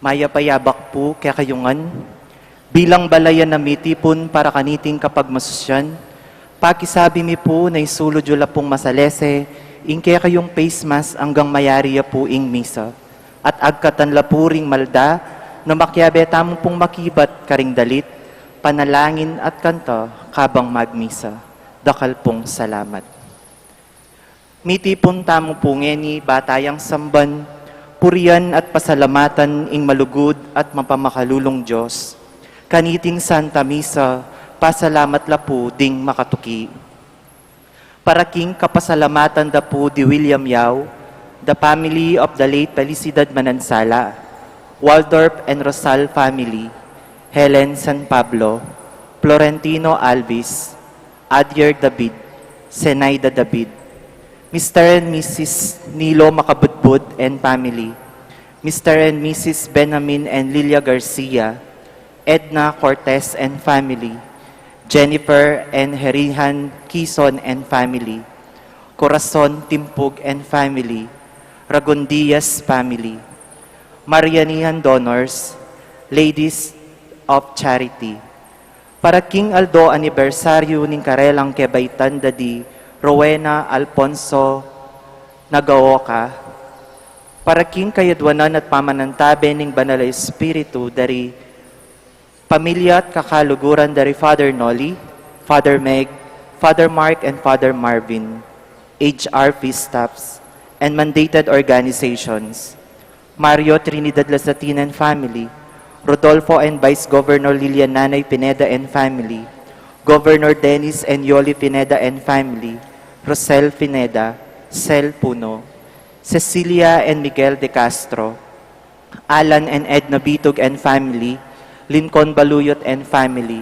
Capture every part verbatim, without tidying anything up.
Mayap a yabak pu kekayu ngan, bilang balayan a mitipun para kaniting kapagmasusyan, pakisabi mi pu na isulud yu la pung masalese ing kekayung face mask anggang mayari ya pu ing misa, at agkatan la pu ring malda na makiabe tamu pung makibat karing dalit, panalangin at kanta kabang magmisa. Dakal pung salamat. Mitipun tamu pu ngeni ba tayang samban, purian at pasalamatan ing malugud at mapamakalulung Dios. Kaniting Santa Misa, pasalamat la pu ding makatuki. Para king kapasalamatan da pu di William Yao, the family of the late Felicidad Manansala, Waldorf and Rosal family, Helen San Pablo, Florentino Alvis, Adier David, Zenaida David, Mister and Missus Nilo Makabudbud and family, Mister and Missus Benamin and Lilia Garcia, Edna Cortez and family, Jennifer and Herihan Kison and family, Corazon Timpug and family, Ragon Diaz family, Marianihan donors, Ladies of Charity. Para king aldo anibersaryu ning karelang kebaitan da di Rowena Alfonso Nagaoka, para king kayadwanan at pamanantabe ning Banal a Espiritu da ri pamilya at kakaluguran da ri Father Nolly, Father Meg, Father Mark, and Father Marvin, H R P staffs, and mandated organizations, Mario Trinidad Lasatin and family, Rodolfo and Vice Governor Lilian Nanay Pineda and family, Governor Dennis and Yoli Pineda and family, Rosel Pineda, Sel Puno, Cecilia and Miguel de Castro, Alan and Edna Bitug and family, Lincoln Baluyot and family,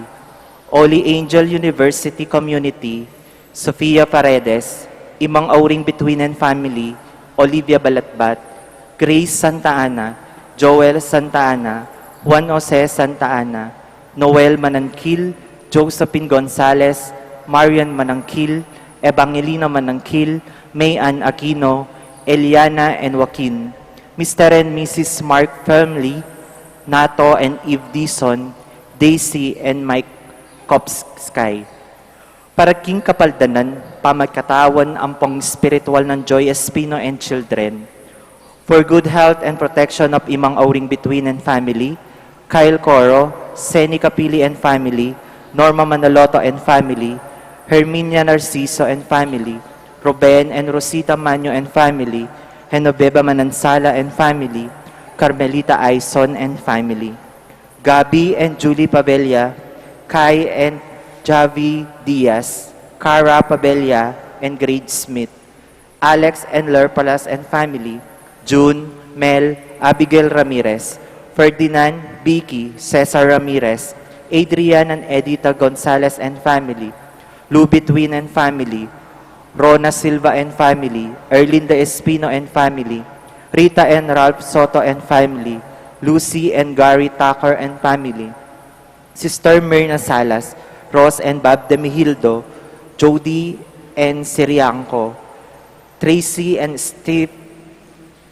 Holy Angel University Community, Sofia Paredes, Imang Auring Bituin and family, Olivia Balatbat, Grace Santa Ana, Joel Santa Ana, Juan Jose Santa Ana, Noel Manangkil, Josephine Gonzalez, Marian Manangkil, Evangelina Manangkil, May Ann Aquino, Eliana and Joaquin, Mister and Missus Mark Firmly, Nato and Eve Dizon, Daisy and Mike Kopsky. Para king kapaldanan, pamagkatawan ampong espiritual nang Joy Espino and children. For good health and protection of Imang Auring Bituin and family, Kyle Coro, Seni Capili and family, Norma Manaloto and family, Herminia Narciso and family, Ruben and Rosita Manyo and family, Genoveva Manansala and family, Carmelita Aison and family, Gabby and Julie Pavella, Kai and Javi Diaz, Cara Pavella and Grade Smith, Alex and Lerpalas and family, June, Mel, Abigail Ramirez, Ferdinand, Vicky, Cesar Ramirez, Adrian and Edita Gonzalez and family, Lou Bituin and family, Rona Silva and family, Erlinda Espino and family, Rita and Ralph Soto and family, Lucy and Gary Tucker and family, Sister Myrna Salas, Rose and Bob Demihildo, Jody and Sirianco, Tracy and Steve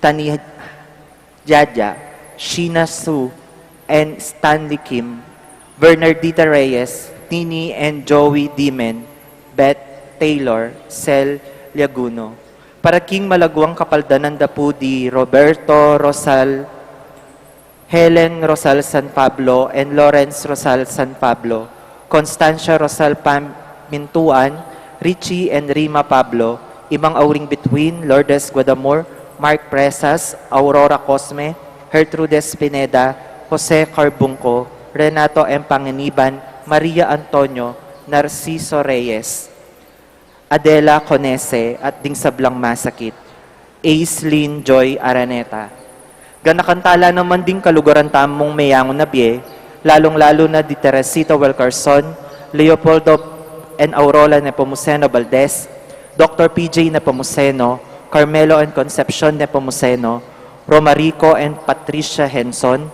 Tanijaya, Sheena Sue and Stanley Kim, Bernardita Reyes, Nini and Joey Dimen, Beth Taylor, Sel Liaguno. Para king malaguang kapaldanan da pu di Roberto Rosal, Helen Rosal San Pablo and Lawrence Rosal San Pablo, Constancia Rosal Pamintuan, Richie and Rima Pablo, Imang Auring Bituin, Lourdes Guadamor, Mark Presas, Aurora Cosme, Gertrudes Pineda, Jose Carbungco, Renato M. Panganiban, Maria Antonio, Narciso Reyes, Adela Conese, at ding sablang masakit. Aislinn Joy Araneta. Ganakan tala naman ding kaluguran tamung meyangu na bie, lalung-lalu na di Teresita Wilcarson, Leopoldo and Aurora Nepomuceno Valdez, Doktor P J Nepomuceno, Carmelo and Concepcion Nepomuceno, Romarico and Patricia Henson,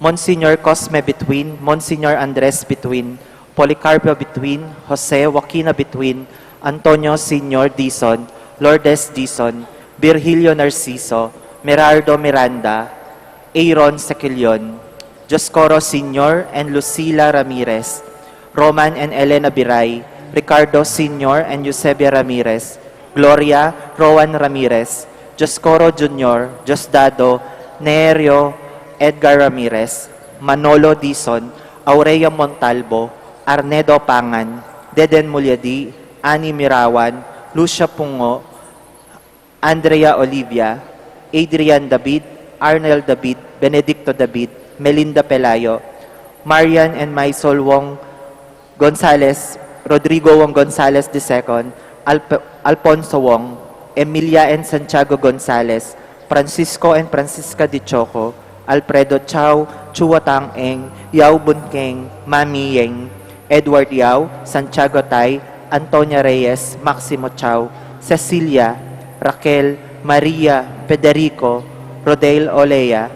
Monsignor Cosme Bituin, Monsignor Andres Bituin, Policarpio Bituin, Jose Joaquina Bituin, Antonio Senior Dizon, Lourdes Dizon, Virgilio Narciso, Merardo Miranda, Aaron Sequilon, Dioscoro Senior and Lucila Ramirez, Roman and Elena Biray, Ricardo Senior and Eusebia Ramirez, Gloria Rowan Ramirez, Dioscoro Junior, Diosdado Nerio Edgar Ramirez, Manolo Dizon, Aurea Montalbo, Arnedo Pangan, Deden Mulyadi, Annie Mirawan, Lucia Pungo, Andrea Olivia, Adrian David, Arnel David, Benedicto David, Melinda Pelayo, Marian and Maisol Wong Gonzales, Rodrigo Wong Gonzales the second, Alp-, Alfonso Wong, Emilia and Santiago Gonzales, Francisco and Francisca de Choco, Alfredo Chao, Chua Tang Eng, Yao Bun Keng, Mami Yeng, Edward Yao, Santiago Tai, Antonia Reyes, Maximo Chao, Cecilia, Raquel, Maria, Federico, Rodale Olea,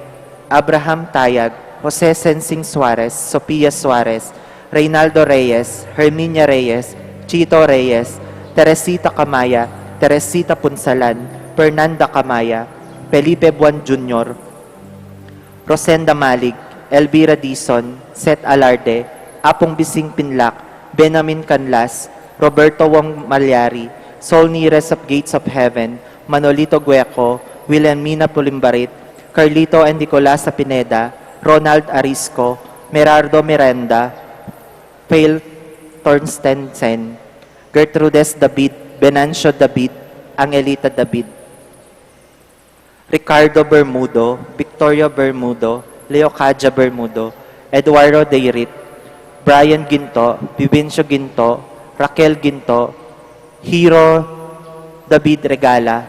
Abraham Tayag, Jose Sensing Suarez, Sofia Suarez, Reynaldo Reyes, Herminia Reyes, Chito Reyes, Teresita Camaya, Teresita Punsalan, Fernanda Camaya, Felipe Buan Junior, Rosenda Malig, Elvira Dizon, Seth Alarde, Apung Bising Pinlac, Benjamin Canlas, Roberto Wong Malyari, Sol Nires of Gates of Heaven, Manolito Gueco, Wilhelmina Pulimbarit, Carlito and Nicolasa Pineda, Ronald Arisco, Merardo Miranda, Phil Thorstensen, Gertrudes David, Venancio David, Angelita David, Ricardo Bermudo, Victoria Bermudo, Leocadia Bermudo, Eduardo Deirit, Brian Ginto, Vivencio Ginto, Raquel Ginto, Hiro David Regala,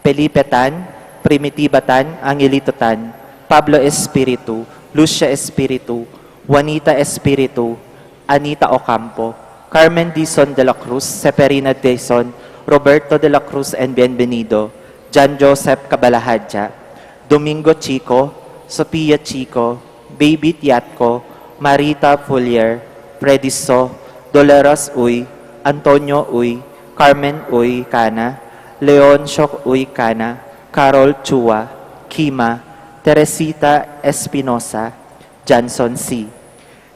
Felipe Tan, Primitiva Tan, Angelito Tan, Pablo Espiritu, Lucia Espiritu, Juanita Espiritu, Anita Ocampo, Carmen Dizon de la Cruz, Seferina Dizon, Roberto de la Cruz and Bienvenido, John Joseph Cabalahadja, Domingo Chico, Sofia Chico, Baby Tiatco, Marita Fuller, Freddy So, Dolores Uy, Antonio Uy, Carmen Uy Cana, Leoncio Uy Cana, Carol Chua, Kima, Teresita Espinosa, Johnson C.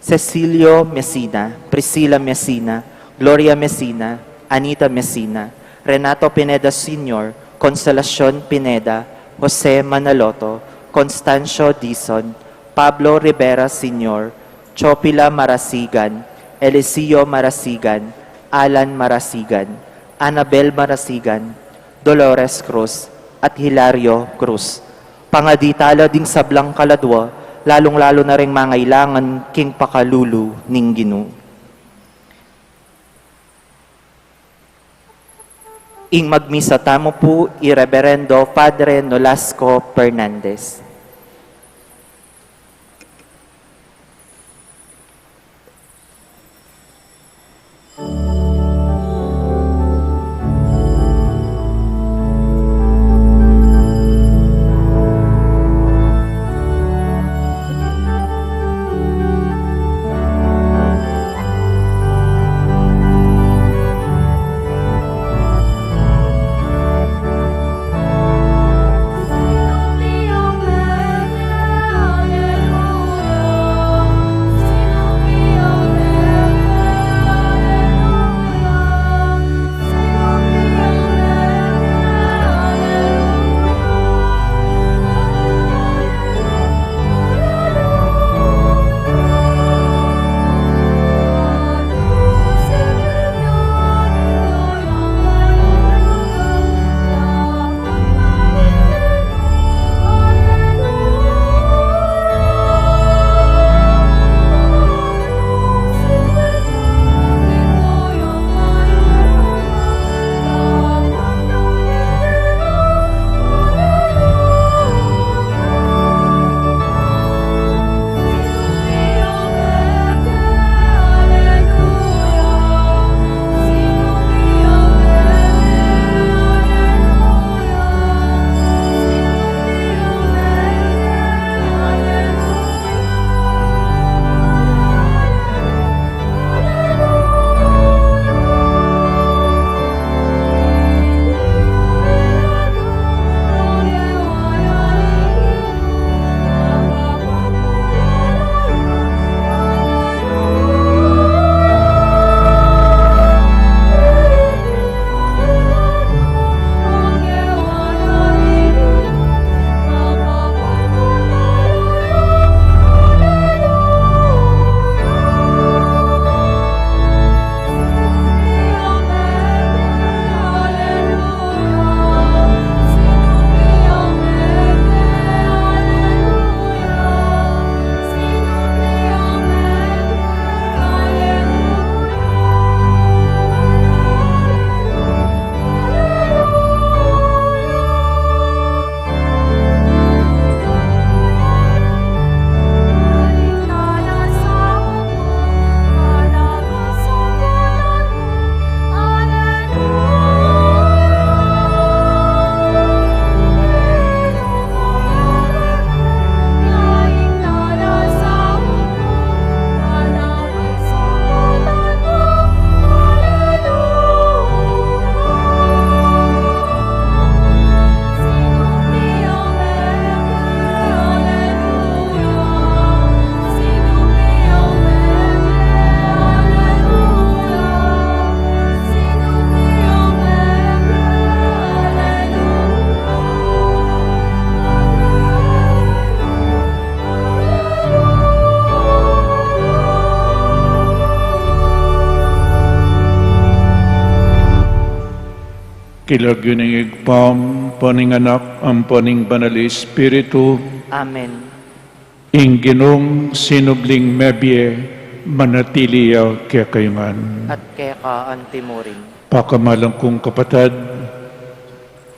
Cecilio Mesina, Priscilla Mesina, Gloria Mesina, Anita Mesina, Renato Pineda Senior, Consolacion Pineda, Jose Manaloto, Constancio Dizon, Pablo Rivera Senior, Chopila Marasigan, Eliseo Marasigan, Alan Marasigan, Anabel Marasigan, Dolores Cruz, at Hilario Cruz. Pangadi tala ding sablang kaladua, lalung-lalu na ring mangailangan king pakalulu ning Ginu. Ing magmisa tamu pu i Reverendo Padre Nolasco Fernandez. King lagyu ning Ibpa, ampo ning Anak, ampo ning Banal Espiritu. Amen. Ing Ginung sinubling mebie, manatili ya kekayu ngan. At keka antimurin. Pakamalan kung kapatad,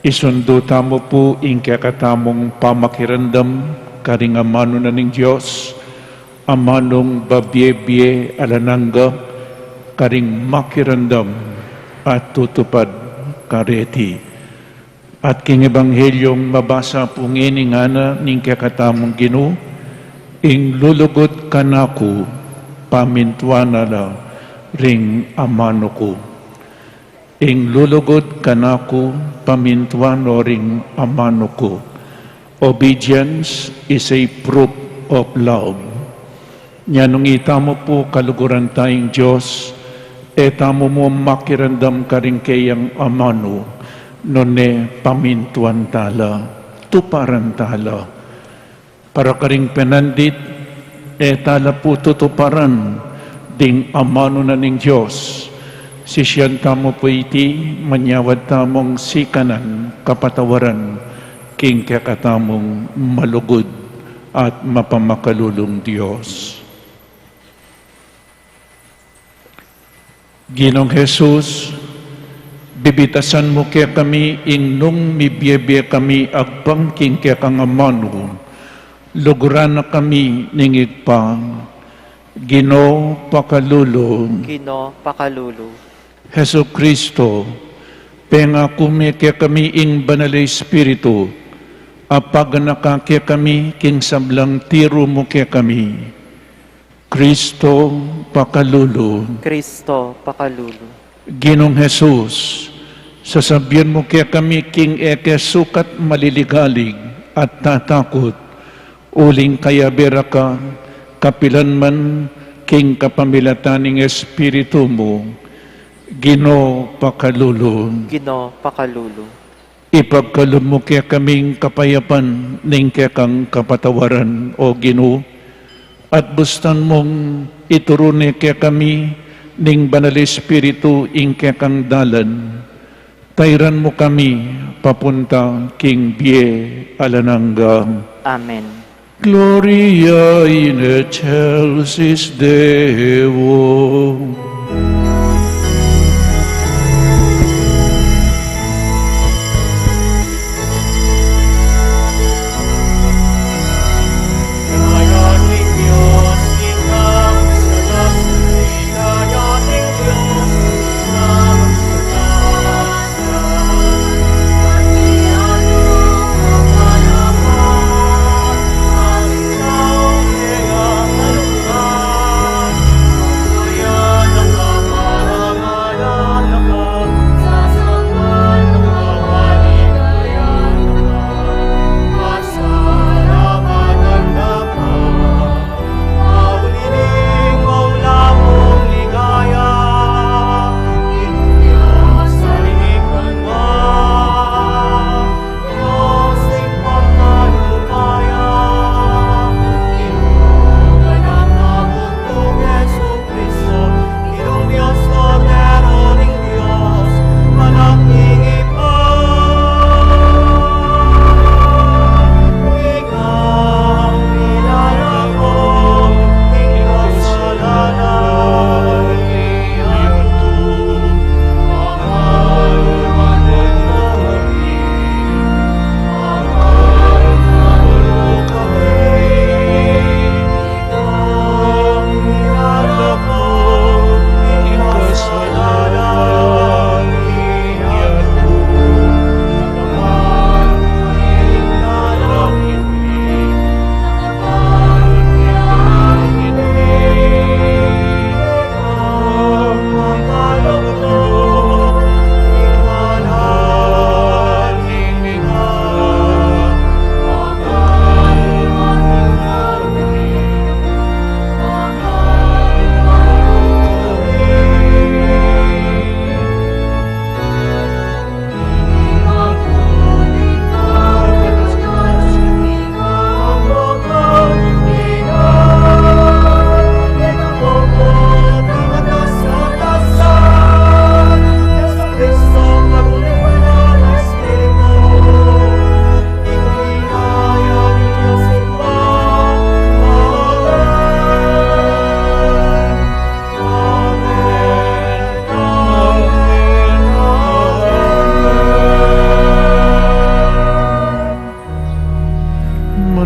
isundu tamu pu ing kekatamung pamakiramdam karing amanu na ning Dios, amanung babie-bie alang angga, karing makiramdam at tutupad kareti. At king Ebanghelyung mabasa pu ngeni ngana ning kekatamung Ginu, ing lulugud kanaku, pamintuan na la ring amanu ku. Ing lulugud kanaku, pamintuan no ring amanu ku. Obedience is a proof of love. Nya nung itamu pu kaluguran taya ing Dios, e tamu mu makiramdam karing keyang amanu, nune pamintuan tala, tuparan tala. Para karing penandit, e tala pu tutuparan ding amanu na ning Dios. Sisian tamu pu iti, manyawad tamung sikanan kapatawaran king kekatamung malugud at mapamakalulung Dios. Ginung Jesus, bibitasan mu kekami ing nung mibie-bie kami agpang king kekang amanu, luguran na kami ning Ibpa. Ginu, pakalulu. Ginu, pakalulu. Jesucristo, pengaku me kekami ing Banal Espiritu, apaganaka kekami king sablang tiru mu kekami. Kristo, pakalulu. Kristo, pakalulu. Ginung Jesus, sasabian mu kekami king e ke sukat maliligalig at tatakut, uling kayabe ra ka, kapilan man king kapamilatan ning Espiritu mu. Ginu, pakalulu. Ginu, pakalulu. Ipagkalub mu kekaming kapayapan ning kekang kapatawaran, O Ginu, at bustan mung ituru ne kekami ning Banal Espiritu ing kekang dalan. Tairan mu kami papunta king bie alang angga. Amen. Gloria in excelsis Deo.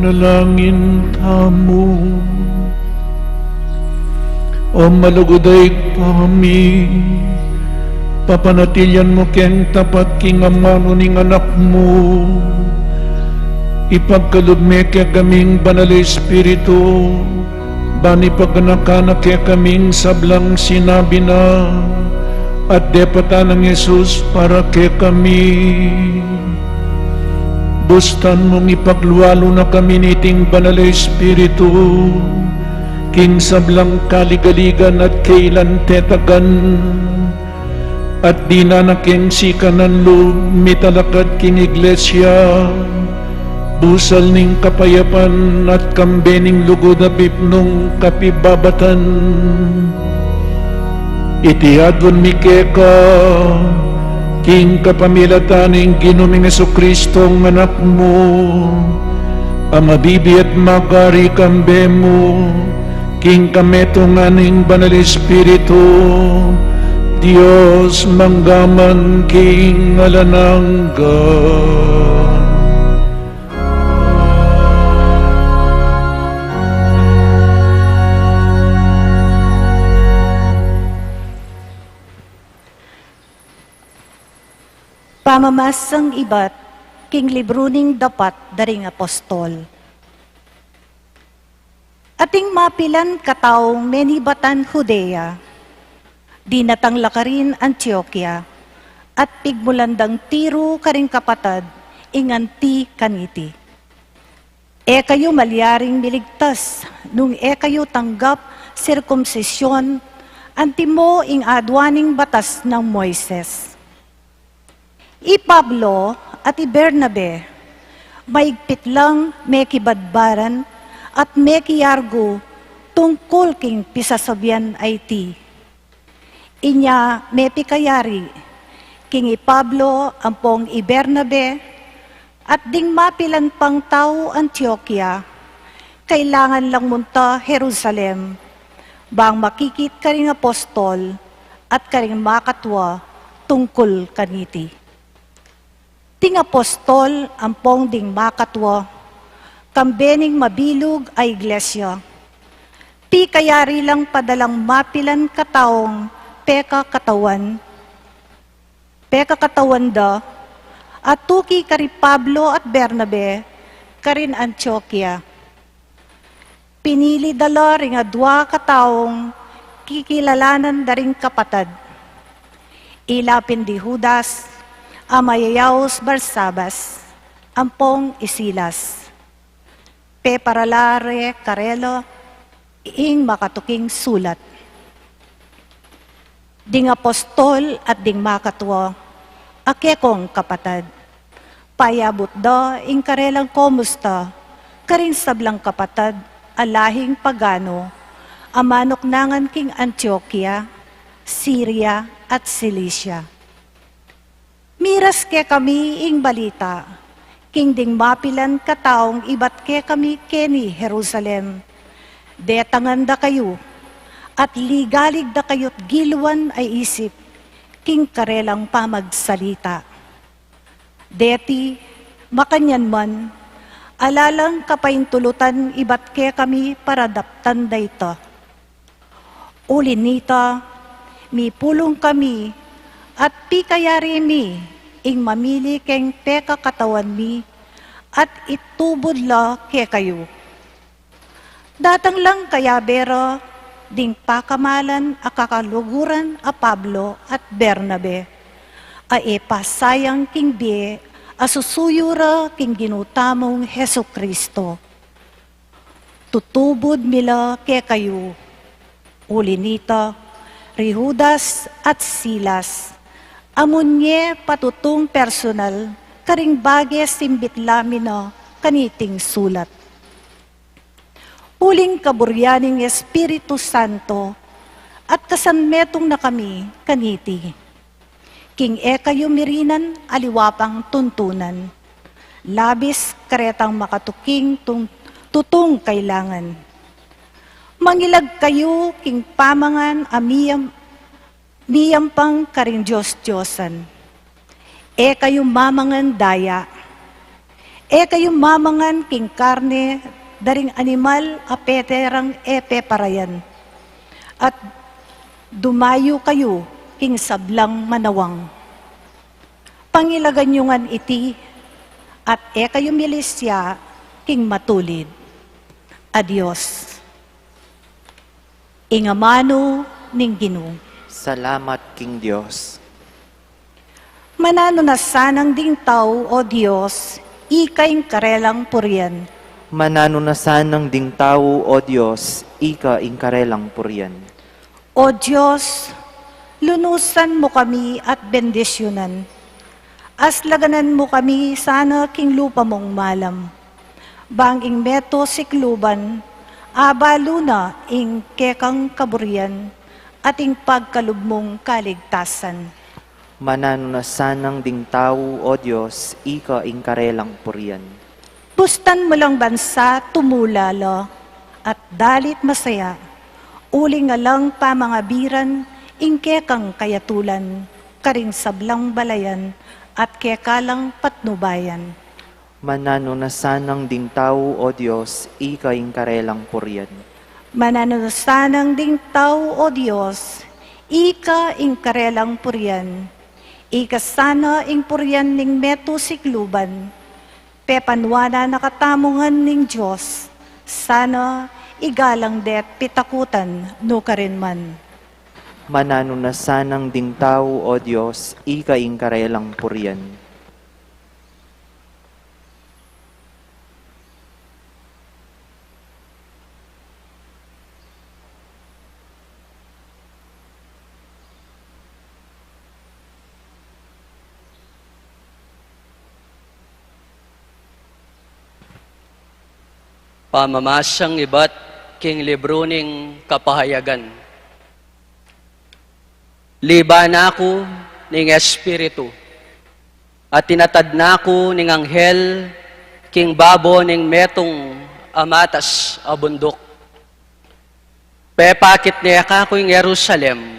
Manalangin tamu. O malugud a Ibpa mi, papanatilian mu keng tapat king amanu ning Anak mu. Ipagkalub me kekaming Banal a Espiritu, ban ipaganakan na kekaming sablang sinabi na at depatan nang Jesus para kekami. Bustan mung ipaglualu na kami niting Banal a Espiritu, king sablang kaligaligan at kailan tetagan, at dinan na keng sikanan lub mitalakad king Iglesia, busal ning kapayapan at kambe ning lugud a bibnung kapibabatan. Iti adwan mi keka, king kapamilatan ning Ginu ming Jesucristo, Anak mu, a mabibie at magari kambe mu, king kametungan ning Banal Espiritu, Dios, mangga man king alang angga. Pamamasang ibat king libru ning dapat da ring apostol. Ating mapilan kataung menibatan Judea, dinatang la karin Antiokia, at pigmulan dang tiru karing kapatad ing anti kaniti. E kayu malyaring miligtas nung e kayu tanggap sirkumsisyon antimo ing adwan ning batas nang Moises. I Pablo at i Bernabe, maigpit lang mekibadbaran at mekiyargu tungkul king pisasabian a iti. Inya mepikayari king i Pablo ampong i Bernabe at ding mapilan pang tau Antiokia, kailangan lang munta Jerusalem, bang makikit karing apostol at karing makatua tungkul kaniti. Ding apostol ampong ding makatua, kambe ning mabilug a iglesia, pikayari lang padalang mapilan kataung pekakatawan, pekakatawan da, a tuki kari Pablo at Bernabe karin Antiokia. Pinili da la ring adua kataung kikilalanan da ring kapatad. Ila pin di Judas, a mayayaus Barsabas, ampong i Silas. Peparala re karela ing makatuking sulat. Ding apostol at ding makatua, a kekong kapatad, payabut da ing karelang komusta karing sablang kapatad a lahing pagano a manuknangan king Antiokia, Siria, at Cilicia. Miras kekami ing balita king ding mapilan kataung ibat kekami keni Jerusalem. Detangan da kayu at ligalig da kayut giluan a isip king karelang pamagsalita. Deti, makanyan man, ala lang kapaintulutan ibat kekami para daptan da ita. Uli nita, mipulung kami at pikayari mi ing mamili keng pekakatawan mi at itubud la kekayu. Datang lang kayabe ra ding pakamalan a kakaluguran a Pablo at Bernabe, a e pasayang king bie a susuyu ra king Ginu tamung Jesucristo. Tutubud mi la kekayu. Uli nita, ri Judas at Silas, a munye patutung personal karing bage simbit la mi na kaniting sulat. Uling kaburian ning Espiritu Santo at kasanmetung na kami kaniti. King e kayu mirinan aliwa pang tuntunan, labis karetang makatuking tung-, tutung kailangan. Mangilag kayu king pamangan a miyam-, miyampang karing dios-diosan. E kayu mamangan daya. E kayu mamangan king karne da ring animal a pete rang e peparayan, at dumayu kayu king sablang manawang. Pangilagan yu ngan iti, at e kayu milisya king matulid. A Dios. Ing amanu ning Ginu. Salamat king Dios. Mananu na sanang ding tau, o Dios, ika ing karelang purian. Mananu na sanang ding tau, o Dios, ika ing karelang purian. O Dios, lunusan mu kami at bendisyunan. Aslaganan mu kami sana king lupa mung malam. Bang ing meto sikluban, abalu na ing kekang kaburian, at ing pagkalub mung kaligtasan. Mananu na sanang ding tau, o Dios, ika ing karelang purian. Bustan mu lang bansa tumula la, at dalit masaya, uling alang pamangabiran ing kekang kayatulan, karing sablang balayan, at kekalang patnubayan. Mananu na sanang ding tau, o Dios, ika ing karelang purian. Mananu na sanang ding tau, o Dios, ika ing karelang purian. Ika sana ing purian ning meto sikluban. Pepanuanan na katamu ngan ning Dios, sana igalang de't pitakutan nu karin man. Mananu na sanang ding tau, o Dios, ika ing karelang purian. Pamamasang ibat king libru ning Kapahayagan. Liban na ku ning Espiritu, at tinatad na ku ning anghel king babo ning metung a matas a bunduk. Pepakit ne kaku ing Jerusalem,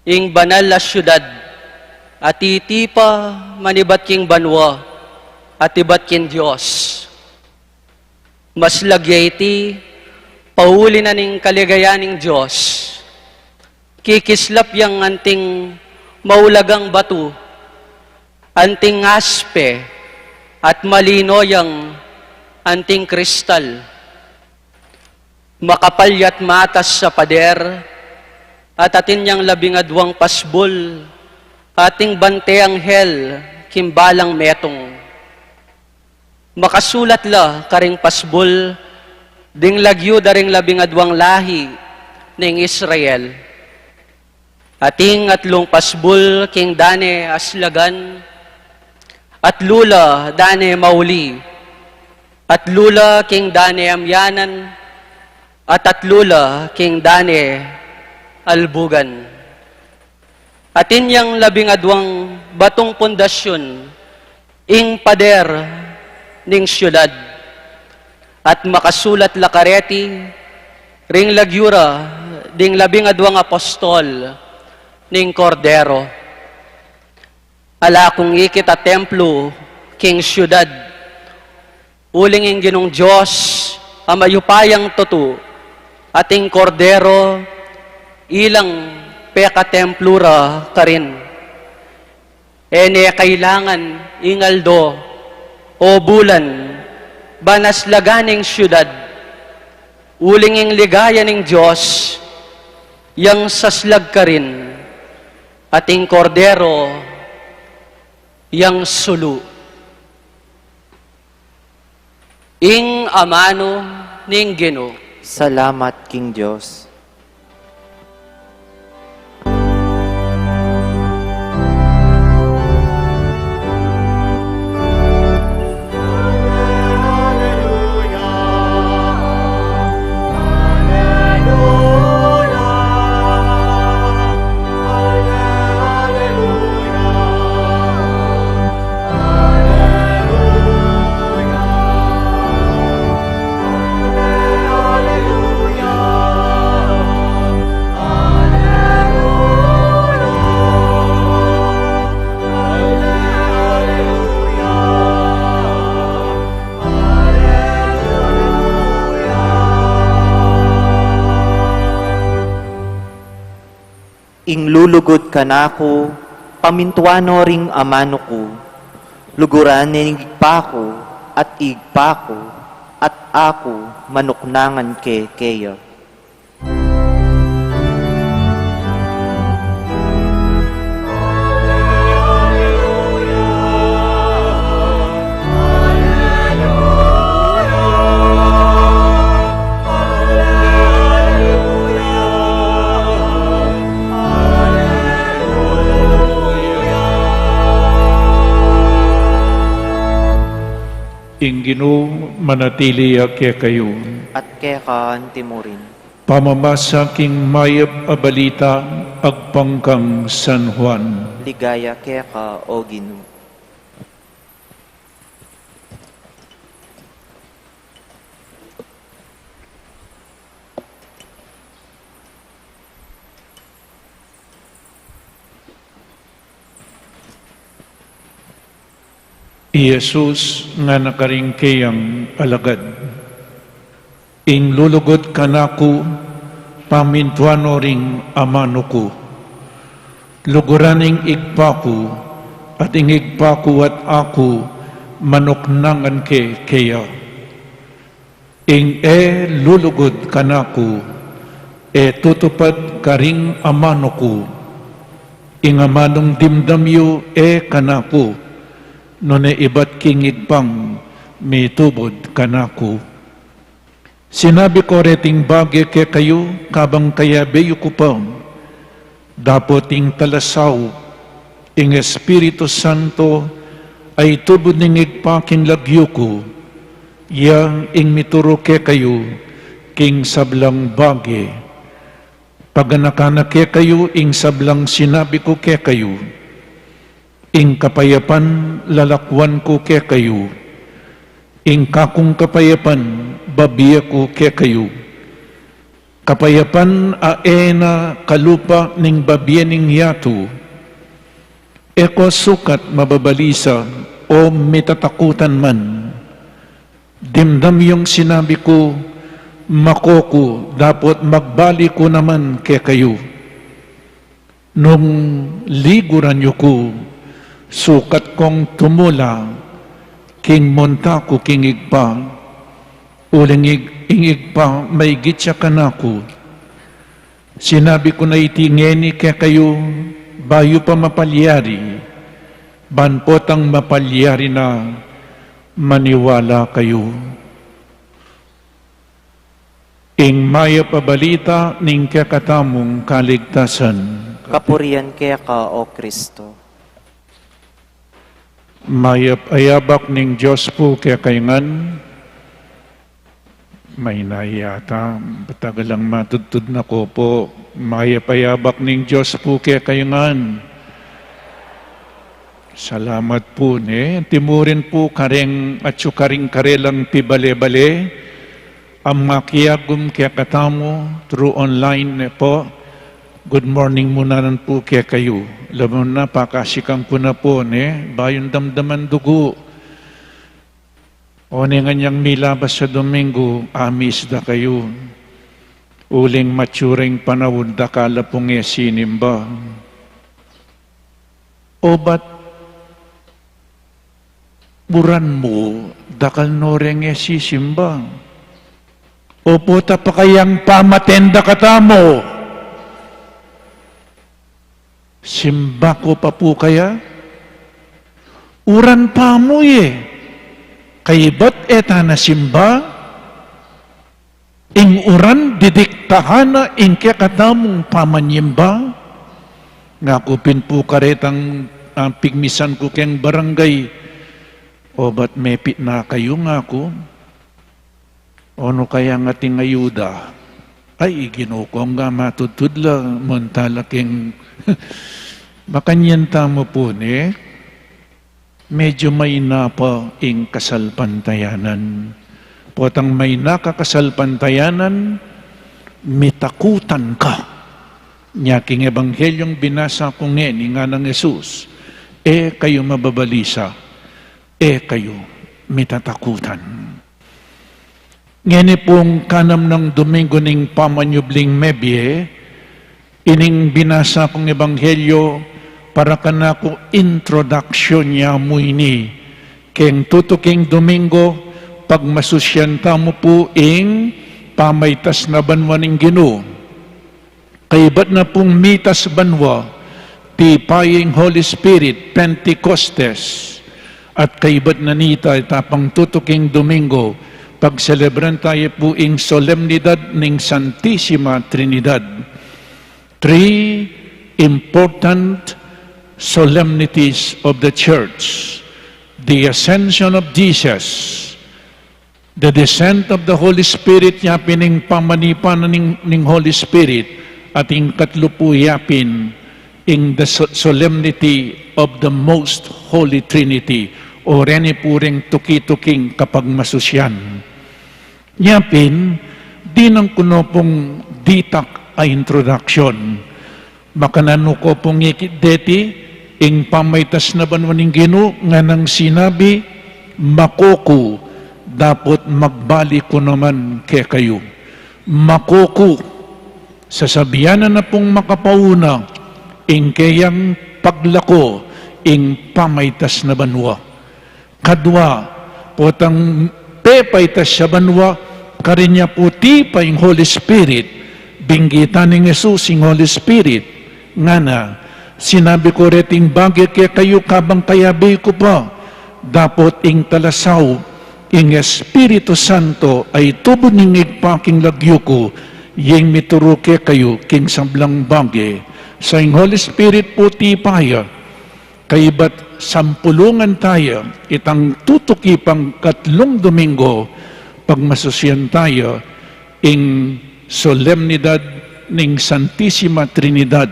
ing banal a siudad, a titipa manibat king banua, at ibat king Dios. Maslag ya iti, pauli na ning kaligayan ning Dios. Kikislap yang anting maulagang batu, anting aspe, at malino yang anting kristal. Makapal ya't matas a pader, at atin yang labing adwang pasbul, ating bante anghel king balang metung. Makasulat la karing pasbul ding lagyu da ring labing adwang lahi ning Israel. Ating atlung pasbul king dane aslagan, atlu la dane mauli, atlu la king dane amyanan, at atlu la king dane albugan. Atin yang labing adwang batung pundasyun ing pader ning siudad, at makasulat la kareti ring lagyu ra ding labing adwang apostol ning Kordero. Ala kung ikit a templu king siudad, uling ing Ginung Dios a mayupayang tutu, at ing Kordero ilang pekatemplu ra karin. E ne kailangan ing aldo o bulan ban aslagan ing siudad, uling ing ligaya ning Dios yang saslag karin, at ing Kordero yang sulu. Ing amanu ning Ginu. Salamat king Dios. Ing lulugud kanaku, pamintuan no ring amanu ku, luguran ne ning Ibpa ku, at Ibpa ku, at aku, manuknangan ke keya. Ing Ginu manatili ya kekayu. At keka antimurin. Pamamasa king mayap a balita agpang kang San Juan. Ligaya keka, O Ginu. I Jesus ngana karing keyang alagad, ing lulugud kanaku, pamintuan no ring amanu ku. Luguran ing Ibpa ku, at ing Ibpa ku at aku, manuknangan ke keya. Ing e lulugud kanaku, e tutupad karing amanu ku. Ing amanung dimdam yu e kanaku, nune ibat king Ibpang mitubud kanaku. Sinabi ko reting bage kekayu, kabang kayabe yu ku pa, dapot ing Talasaup, ing Espiritu Santo, a itubud ning Ibpa king lagyu ku, ya ing mituru kekayu king sablang bage. Paganakan na kekayu ing sablang sinabi ku kekayu. Ing kapayapan lalakwan ku kekayu. Ing kakung kapayapan babie ku kekayu. Kapayapan a e na kalupa ning babie ning yatu. E ko sukat mababalisa o mitatakutan man. Dimdam yung sinabi ku, mako ku, dapot magbalik ku naman kekayu. Nung liguran yu ku, sukat kong tumula, king munta ku king Ibpa, uling ig-, ing Ibpa maigit ya kanaku. Sinabi ku na iti ngeni kekayu, bayu pa mapalyari, ban potang mapalyari na maniwala kayu. Ing mayap a balita ning kekatamung kaligtasan. Kapurian keka, O Kristo. Mayap a yabak ning Dios pu kekayu ngan. Mayna yata, patagal lang matudtud na ko pu. Mayap a yabak ning Dios pu kekayu ngan. Salamat pu, ne. Antimurin pu kareng atyu karing karelang pibale-bale a makiagum kekatamu through online, ne pu. Good morning mu naman pu kekayu. Lalu na, pakasikan ku na pu, ne, bayung damdaman dugu. One ngan yang milabas a Domingo, amis da kayu. Uling matsura ing panaun, dakal a pung e sinimba. Obat uran mu, dakal no reng e sisimba. Obat, pota pa kayang pamaten da katamu, simba ko pa pu kaya? Uran pa mu ye, kaybat e ta na simba? Ing uran didiktahan na ing kekatamung pamanyimba. Ngaku pin pu karetang, ah, pigmisan ku keng barangay, obat mepit na kayu, ngaku. Onu kaya nga ating ayuda? Ay, i Ginu kong ga matudtud la, munta la keng makanyan tamu pu, ne. Medyo maina pa ing kasalpantayanan. Potang maina ka kasalpantayanan, mitakutan ka. Nya king Ebanghelyung binasa ku ngeni, ngana nang Jesus, e kayu mababalisa, e kayu mitatakutan. Ngeni pung kanam nang Domingo ning pamanyubling mebie, Ining binasa kung ebanghelyo para kanaku, introduction ya mu ini keng tutuking Domingo, pagmasusyan tamu pu ing pamaitas na banua ning Ginu. Kaybat na pung mitas banua, tipa ing Holy Spirit, Pentecostes, at kaybat na nita, ita pang tutuking Domingo, pagselebran tayu pu ing solemnidad ning Santisima Trinidad. Three important solemnities of the Church: the Ascension of Jesus, the Descent of the Holy Spirit, yapin ing pamanipa na ning, ning Holy Spirit, at ing katlu pu yapin ing the so-, Solemnity of the Most Holy Trinity, o reni pu ring tuki-tuking kapagmasusyan. Yapin, dinan ku no pung ditak a introduction. Makananu ko pung ikit deti, ing pamaitas na banua ning Ginu, nganang sinabi, "Makuku, dapot magbalik ku naman kekayu." Makuku, sasabian na na pung makapauna, ing keyang paglako, ing pamaitas na banua. Kadua, potang pepaitas ya banua, karin ya pu tipa ing Holy Spirit, binggitan nang Jesus ing Holy Spirit, ngana, "Sinabi ku reting bage kekayu kabang kayabe ku pa, dapot ing Talasaup, ing Espiritu Santo, a itubu ning Ibpa king lagyu ku, iyeng mituru kekayu king sablang bage." Sa ing Holy Spirit pu tipa ya, kaybat sampulungan taya, itang tutuki pang katlung Domingo, pagmasusyan taya ing solemnidad ning Santisima Trinidad,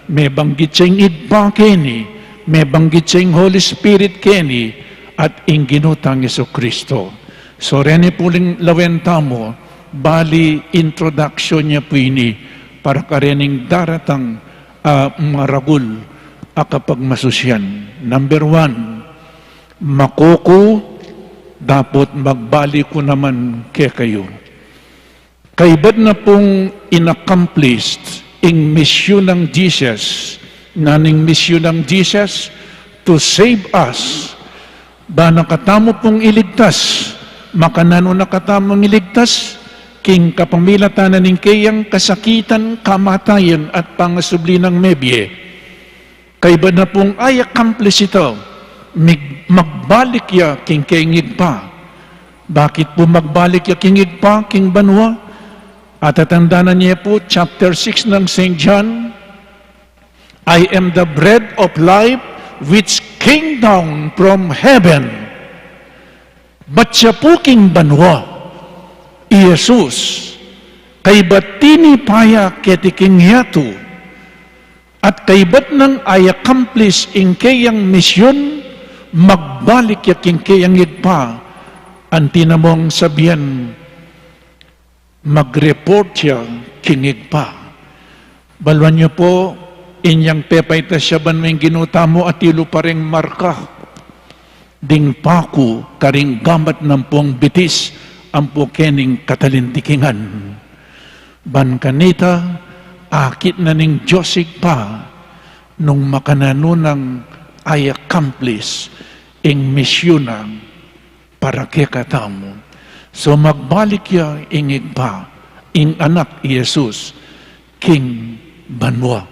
mebanggit ya ing Ibpa keni, mebanggit ya ing Holy Spirit keni, at ing Ginu tang Jesucristo. So, reni pu ring lawen tamu, bali introduction ya pu ini, para karening daratang a maragul a kapagmasusyan. Number one, makuku, dapot magbalik ku naman kekayu. Kaybat na pung in-accomplish ing misyon nang Jesus, nanu ing misyon nang Jesus, to save us. Ba na katamu pung iligtas, makananu na katamung iligtas, king kapamilatan na ning keyang kasakitan, kamatayan, at pangasubli nang mebie. Kaybat na pung i-accomplish ita, mig-, magbalik ya king keyang Ibpa. Bakit pu magbalik ya king Ibpa, king banua? Atatandanan ye pu, chapter six nang Saint John, "I am the bread of life which came down from heaven." Bat ya pu king banua i Jesus, kaybat tinipa ya keti king yatu, at kaybat nang i-accomplish ing keyang misyon, magbalik ya king keyang Ibpa. Anti na mung sabian, mag-report ya king Ibpa. Baluan yu pu, inyang pepaitas ya banua ing Ginu tamu, atilu pa ring marka ding paku karing gamat nang pung bitis ampo kening katalindikingan. Ban kanita, akit na ning Dios Ibpa nung makananu nang i-accomplish ing misyon na para kekatamu. So, magbalik ya ing Ibpa, ing Anak i Jesus, king banua.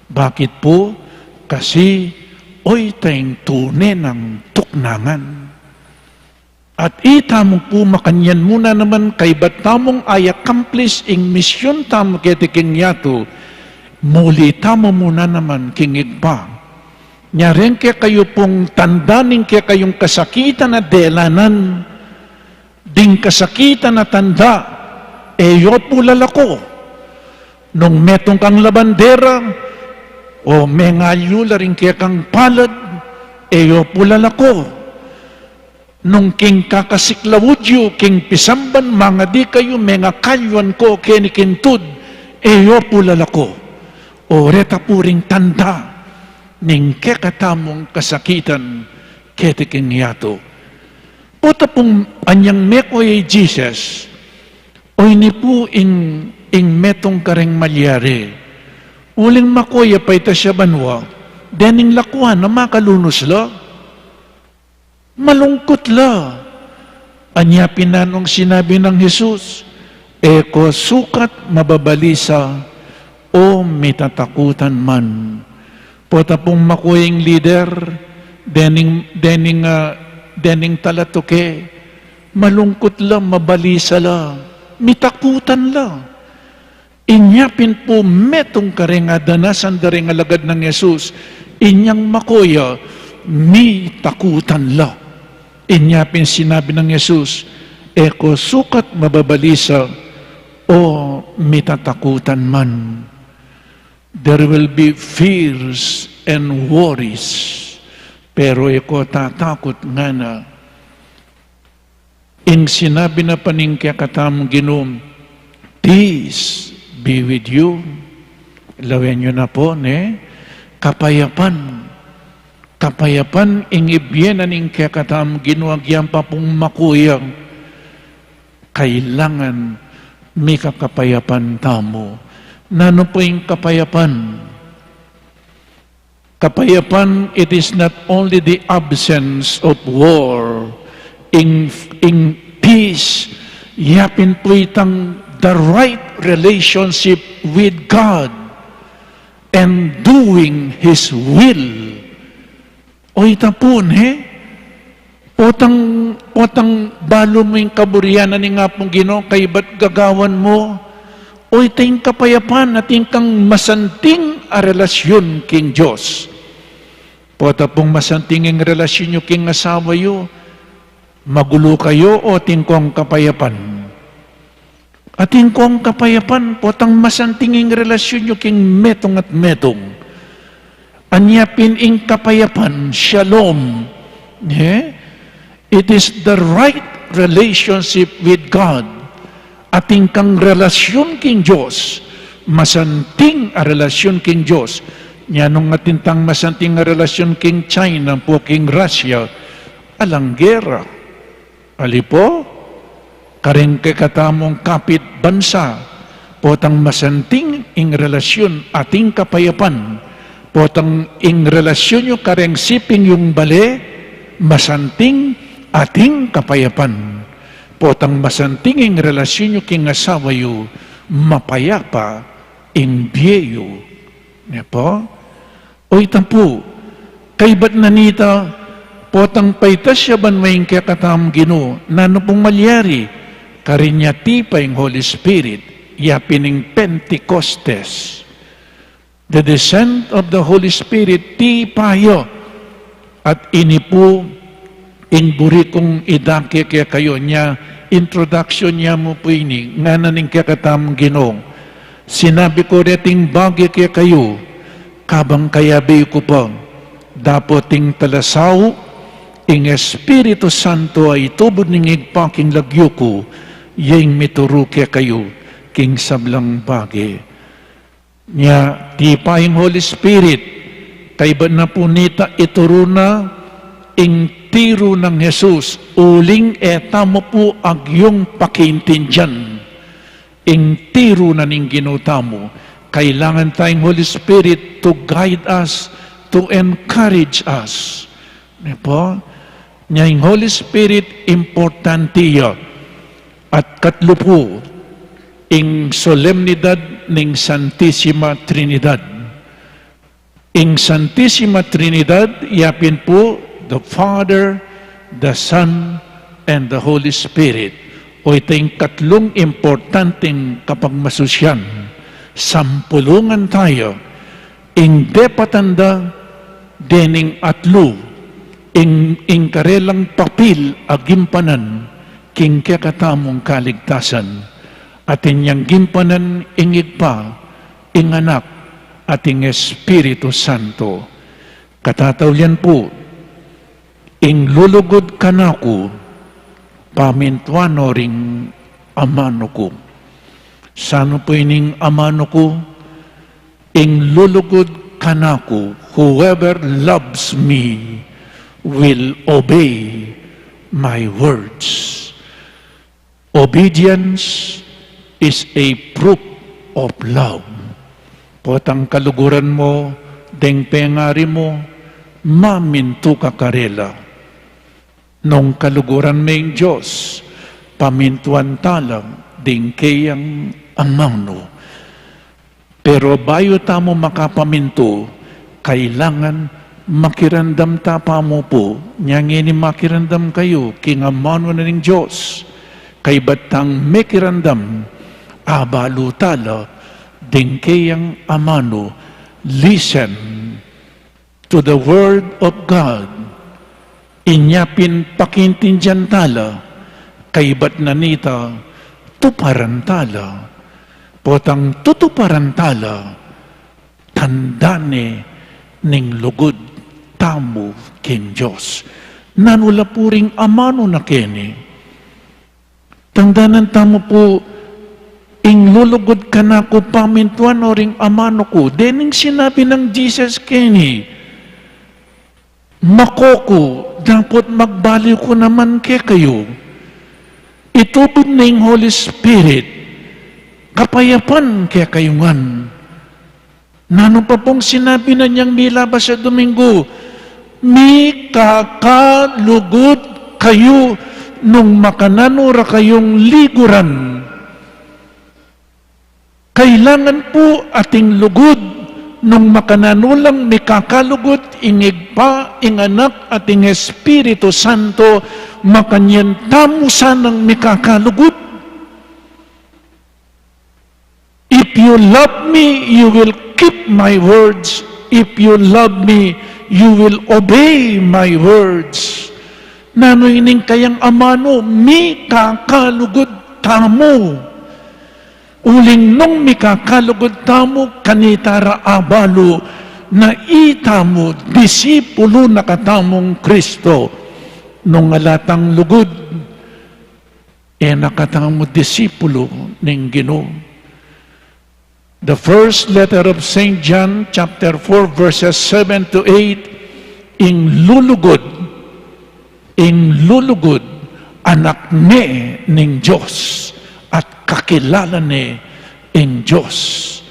Bakit pu? Kasi oyta ing tune nang tuknangan. At itamu pu makanyan mu na naman, kaybat tamung i-accomplish ing misyon tamu keti king yatu, muli tamu mu na naman king Ibpa. Nyari ing kekayu pung tanda ning kekayung kasakitan a delanan, ding kasakitan a tanda, e yu pu lalako. Nung metung kang labandera, o mengalyu la ring kekang palad, e yu pu lalako. Nung king kakasiklaud yu king pisamban, mangadi kayu, mengakalyuan ko keni king tud, e yu pu lalako. O reta pu ring tanda ning kekatamung kasakitan keti king yatu. Pota pung anyang meko i Jesus, o ini pu ing, ing metung kareng malyari. Uling makuya pa ita sa banua, dening lakuan na makalunus la. Malungkut la. Anya pin nanung sinabi nang Jesus, "E ko sukat mababalisa o mitatakutan man." Pota pung makuyang lider, dening, dening, ah, dening talatuke, malungkut la, mabalisa la, mitakutan la. Inya pin pu metung kareng adanasan da reng alagad nang Jesus, inyang makuya, mitakutan la. Inya pin sinabi nang Jesus, "E ko sukat mababalisa o mitatakutan man." There will be fears and worries. Pero e ko tatakut ngana. Ing sinabi na pa ning kekatamung Ginu, "Peace be with you." Lawen yu na pu, ne? Kapayapan. Kapayapan ing ibie na ning kekatamung Ginu agyang pa pung makuya. Kailangan mika kapayapan tamu. Nanu pu ing kapayapan? Kapayapan, it is not only the absence of war. Ing, ing peace, yapin pu itang the right relationship with God and doing His will. O ita pu, ne? Potang, potang balu mu ing kaburian na ning Apung Ginu, kaybat gagawan mu, o ita ing kapayapan atin kang masanting a relasyun king Dios. Pota pung masanting ing relasyun yu king asawa yu, magulu kayu o atin kong kapayapan? Atin kong kapayapan, potang masanting ing relasyun yu king metung at metung. Anya pin ing kapayapan, shalom. Ne? It is the right relationship with God. Atin kang relasyun king Dios, masanting a relasyun king Dios. Nya nung atin tang masanting a relasyun king China, pu king Russia, alang gera. Ali pu, kareng kekatamung kapit bansa, potang masanting ing relasyun atin kapayapan, potang ing relasyun yu kareng siping yung bale, masanting atin kapayapan, potang masanting ing relasyun yu king asawa yu, mapayapa ing bie yu. Ne pu? O ita pu, kaybat na nita, potang paitas ya banua ing kekatamung Ginu, nanu pung malyari? Karin ya tipa ing Holy Spirit, yapin ing Pentecostes. The descent of the Holy Spirit, tipa ya. At ini pu, ing buri kung idake kekayu nya, introduction ya mu pu ini, ngana ning kekatamung Ginu. Sinabi ku reting bage kekayu, kabang kayabe ku pa, dapot ing Talasau, ing Espiritu Santo a itubud ning Ibpa king lagyu ku, ya ing mituru kekayu king sablang bage. Nya, tipa ing Holy Spirit, kaybat na pu nita ituru na ing tiru nang Jesus, uling e tamu pu agyung pakiintindian ing tiru na ning Ginu tamu. Kailangan ta ing Holy Spirit to guide us, to encourage us. Ne pu? Nya ing Holy Spirit, importante ya. At katlu pu, ing solemnidad ning Santisima Trinidad. Ing Santisima Trinidad, yapin pu, the Father, the Son, and the Holy Spirit. O ita ing katlung importanteng kapagmasusian. Sampulungan taya, ing depatan da dening atlu, ing, ing karelang papil a gimpanan king kekatamung kaligtasan. Atin yang gimpanan ing Ibpa, ing Anak, at ing Espiritu Santo. Katataulian pu, ing lulugud kanaku, pamintuan no ring amanu ku. Sanu pu ining amanu ku? Ing lulugud kanaku, whoever loves me will obey my words. Obedience is a proof of love. Potang kaluguran mu deng pengari mu, mamintu ka karela. Nung kaluguran me ing Dios, pamintuan ta la ding keyang amanu. Pero bayu tamu makapamintu, kailangan makiramdam ta pa mu pu. Nya ngeni makiramdam kayu king amanu na ning Dios. Kaybat tang mekiramdam, abalu ta la ding keyang amanu. Listen to the word of God. Inya pin pakiintindian ta la, kaybat na nita tuparan ta la. Potang tutuparan ta la, tanda ne ning lugud tamu king Dios. Nanu la pu ring amanu na keni? Tandanan tamu pu, ing lulugud kanaku pamintuan o ring amanu ku. Dening sinabi nang Jesus keni, makoku, dapot magbaliw ku naman kekayu. Itubud ne ing Holy Spirit, kapayapan kekayu ngan. Nanu pa pung sinabi na inyang milabas a Domingo, mikakalugud kayu nung makananu ra kayung liguran. Kailangan pu ating lugud nung makananu lang mikakalugud, ing Ibpa, ing Anak, at ing Espiritu Santo, makanyan tamu sanang mikakalugud. If you love me, you will keep my words. If you love me, you will obey my words. Nanu ining kayang amanu, mikakalugud tamu. Uling nung mikakalugud tamu, kanita ra abalu na itamu, disipulu na katamung Kristo. Nung ala tang lugud, e na katamu disipulu ning Ginu. The first letter of Saint John, chapter four, verses seven to eight, ing lulugud, ing lulugud, anak ne ning Dios, at kakilala ne ing Dios.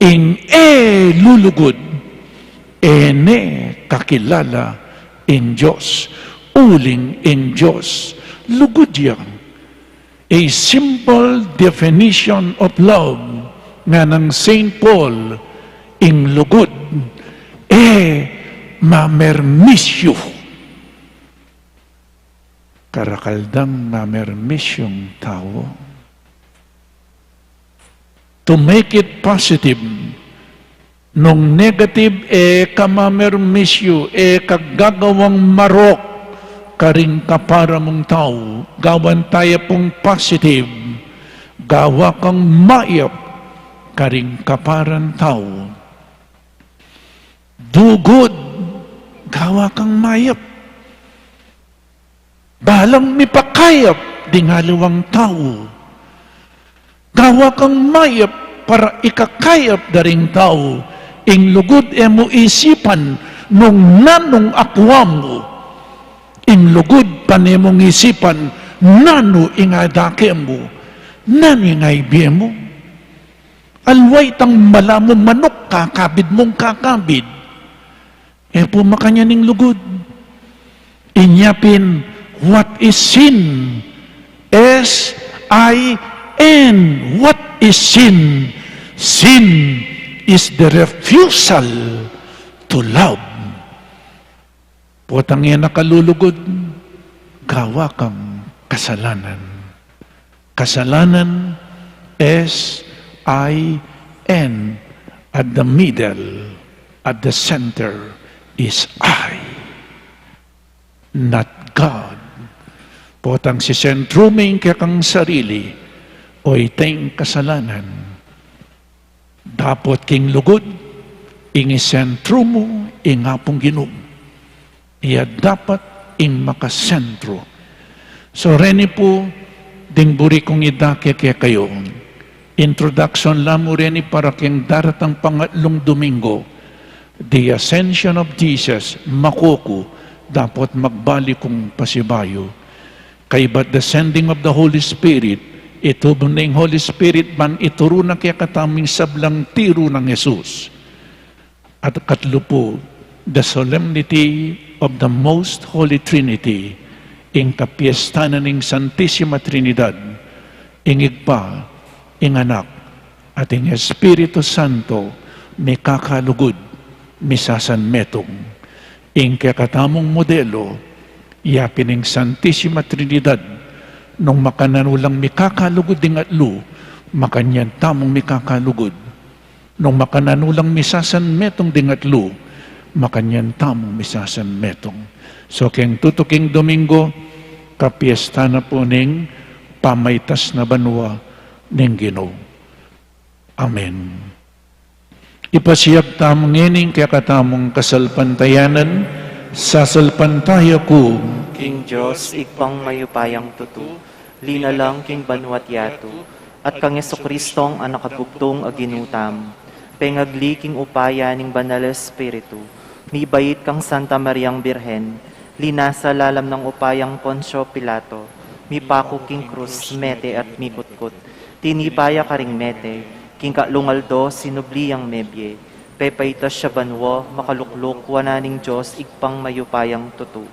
Ing e lulugud, e ne kakilala ing Dios, uling ing Dios lugud ya. A simple definition of love, nganang Saint Paul, ing lugud, e mamermisyu. Karakal dang mamermisyung tau. To make it positive, nung negative, e ka mamermisyu, e ka gagawang marok karing kapara mung tau, gawan taya pung positive, gawa kang mayap karing kaparang tau. Do good, gawa kang mayap. Balang mipakayap ding aliwang tau. Gawa kang mayap para ikakayap da ring tau. Ing lugud e mu isipan nung nanung akua mu. Ing lugud pane mung isipan nanu ing adake mu, nanu ing aibie mu. Aliwa itang mala mung manuk, kakabid mung kakabid. E pu makanyan ing lugud. Inya pin, what is sin? S I N. What is sin? Sin is the refusal to love. Potang e na ka lulugud, gawa kang kasalanan. Kasalanan, S I N, at the middle, at the center is I, not God. Potang sisentru me ing kekang sarili, o iteng kasalanan. Dapot king lugud, ing isentru mu ing Apung Ginu. Iya dapat ing makasentru. So, reni pu, ding buri kung idake kekayu. Introduction la mu reni para king daratang pangatlung Domingo. The Ascension of Jesus, makuku, dapot magbalik kung pasibayu. Kaybat the sending of the Holy Spirit, Itubud na ing Holy Spirit ban ituru na kekatamu ing sablang tiru nang Jesus. At katlu pu, the Solemnity of the Most Holy Trinity, ing kapiesta na ning Santisima Trinidad, ing Ibpa, ing Anak, at ing Espiritu Santo, mikakalugud, misasanmetung. Ing kekatamung modelo, yapin ing Santisima Trinidad, nung makananu lang mikakalugud ding atlu, makanyan tamung mikakalugud. Nung makananu lang misasanmetung ding atlu, makanyan tamung misasanmetung. So, keng tutuking Domingo, kapiesta na pu ning pamaitas na banua ning Ginu. Amen. Ipasiag tamu ngeni ing kekatamung kasalpantayanan, sasalpantaya ku king Dios, Ibpang mayupayang tutu, linalang king banua't yatu, at kang Jesucristong Anak a bugtung a Ginu tamu, pengagli king upaya ning Banal a Espiritu, mibait kang Santa Mariang Birhen, linasa lalam nang upayang Poncio Pilato, mipaku king krus, mete at mikutkut, tinipa ya karing mete, king katlung aldo sinubli yang mebie, pepaitas ya banua, makalukluk wanan ning Dios Ibpang mayupayang tutu.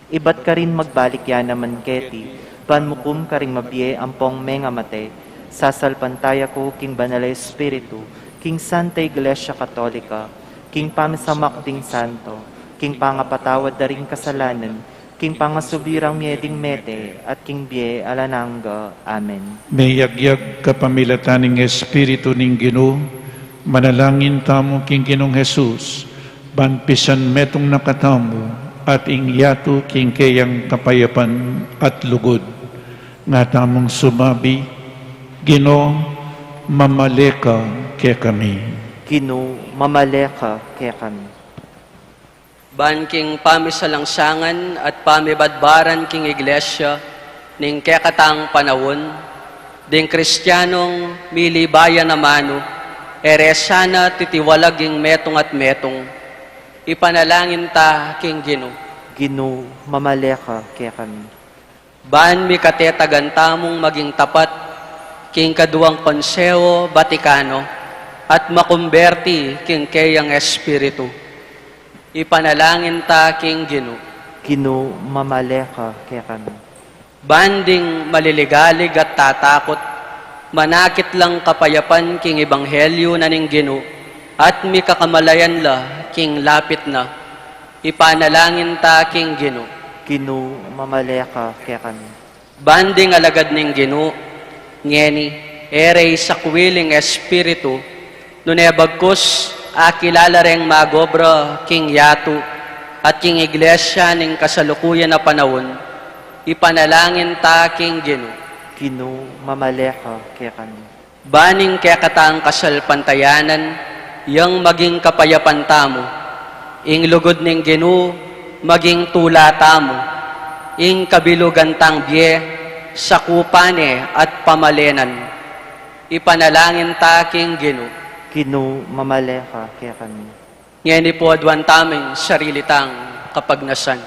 Ibat karin magbalik ya naman keti, ban mukum karing mabie ampong mengamate. Sasalpantaya ku king Banal a Espiritu, king Santa Iglesia Katolika, king pamisamak ding santo, king pangapatawad da ring kasalanan, king pangasubli rang mie ding mete, at king bie alang angga. Amen. Meyagyag kapamilatan ning Espiritu ning Ginu, manalangin tamu king Ginung Jesus, ban pisanmetung na katamu, at ing yatu king keyang kapayapan at lugud. Nga tamung sumabi, Ginu, mamale ka kekami. Ginu, mamale ka kekami. Ban king pamisalangsangan at pamibadbaran king Iglesia ning kekatang panaun, ding Kristianong milibayan a manu, e re sana titiwalag ing metung at metung. Ipanalangin ta king Ginu. Ginu, mamale ka kekami. Ban mikatetagan tamung maging tapat king kaduang Konseho Vaticano at makumberti king keyang Espiritu. Ipanalangin ta king Ginu. Ginu, mamale ka kekami. Ban ding maliligalig at tatakut, manakit lang kapayapan king ebanghelyu na ning Ginu, at mikakamalayan la king lapit na. Ipanalangin ta king Ginu. Ginu, mamale ka kekami. Ban ding alagad ning Ginu, ngeni, e re isakwil ing Espiritu, nune bagkus akilala reng magobra king yatu at king Iglesia ning kasalukuyan a panaun, ipanalangin ta king Ginu. Ginu, mamale ka kekami. Ban ing kekatang kasalpantayanan yang maging kapayapan tamu, ing lugud ning Ginu maging tula tamu, ing kabilugan tang bie, sakupan ne at pamalenan. Ipanalangin ta king Ginu. Ginu, mamale ka kekami. Ngeni pu, aduan tamu ing sarili tang kapagnasan.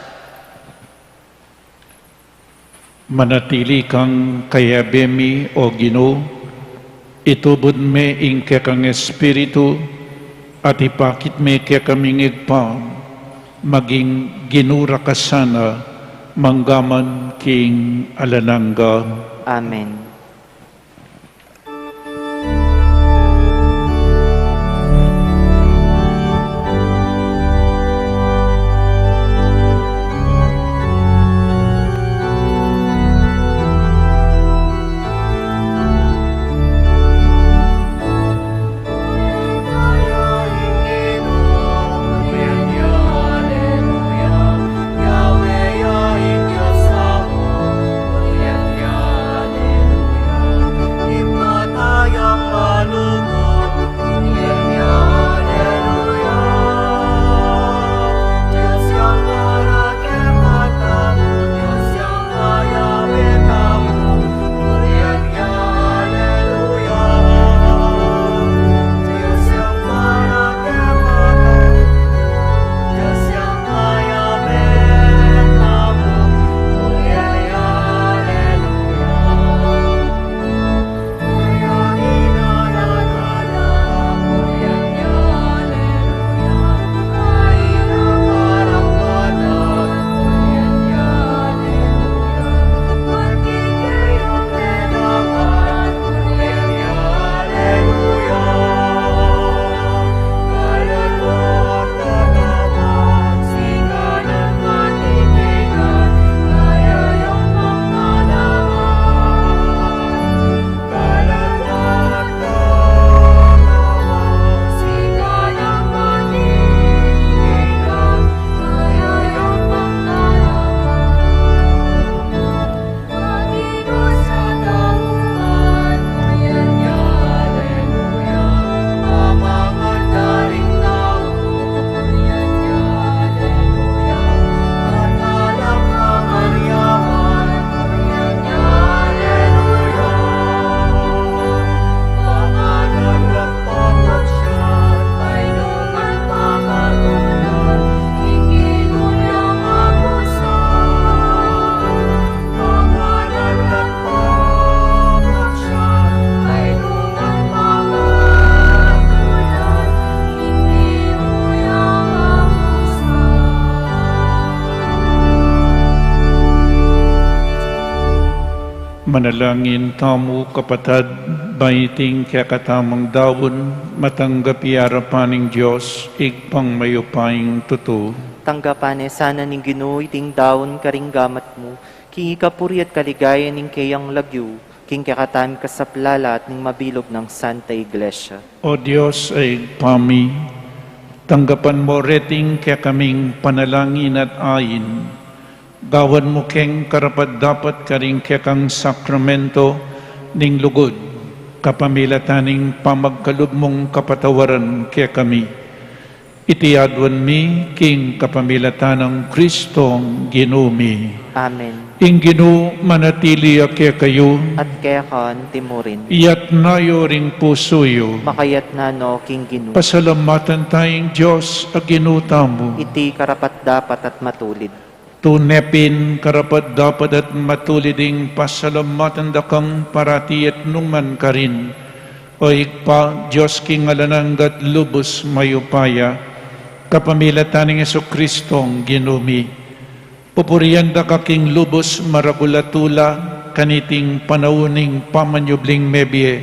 Manatili kang kayabe mi, O Ginu, itubud me ing kekang Espiritu, at ipakit me kekaming Ibpa, maging Ginu ra ka sana, manggaman king alang angga. Amen. Manalangin tamu, kapatad, ba iting kekatamung daun matanggap ya king arapan ning Dios, Ibpang mayupayang tutu. Tanggapan ne sana ning Ginu iting daun karing gamat mu, king ikapuri at kaligayan ning keyang lagyu, king kekatamung kasaplalan at ning mabilug nang Santa Iglesia. O Dios a Ibpa mi, tanggapan mu reting kekaming panalangin at ain, gawan mu keng karapat-dapat karing kekang sakramento ning lugud, kapamilatan ning pamagkalub mung kapatawaran kekami. Iti aduan mi king kapamilatan nang Kristong Ginu mi. Amen. Ing Ginu manatili ya kekayu. At keka antimurin. Iyatas yu ring pusu yu. Makayatas no king Ginu. Pasalamatan taya ing Dios a Ginu tamu. Iti karapat-dapat at matulid. Tune pin karapat-dapat at matulid ing pasalamatan da kang parati at nukarin man, O Ibpa, Dios king alang angga at lubus mayupaya, kapamilatan nang Jesukristong Ginu mi. Pupurian da ka king lubus maragul a tula, kaniting panaun ning pamanyubling mebie.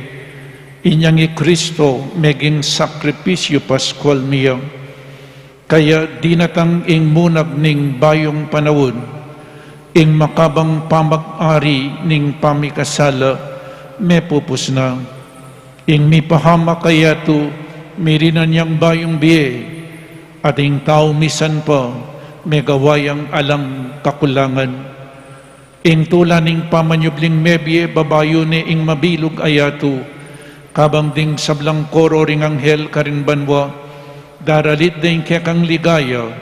Inyang i Kristo meging sakripisyu Paskual mi ya. Kaya dinatang ing munag ning bayung panaun, ing makabang pamag-ari ning pamikasala mepupus na. Ing mipahamak a yatu mirinan yang bayung bie, at ing tau misan pa megawa yang alang kakulangan. Ing tula ning pamanyubling mebie babayu ne ing mabilug a yatu, kabang ding sablang koro ring anghel karin banua, daralit da ing kekang ligaya,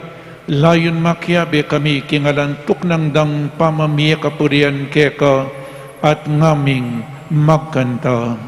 layun makiabe kami king alang tuknang dang pamamie kapurian keka, at ngaming magkanta.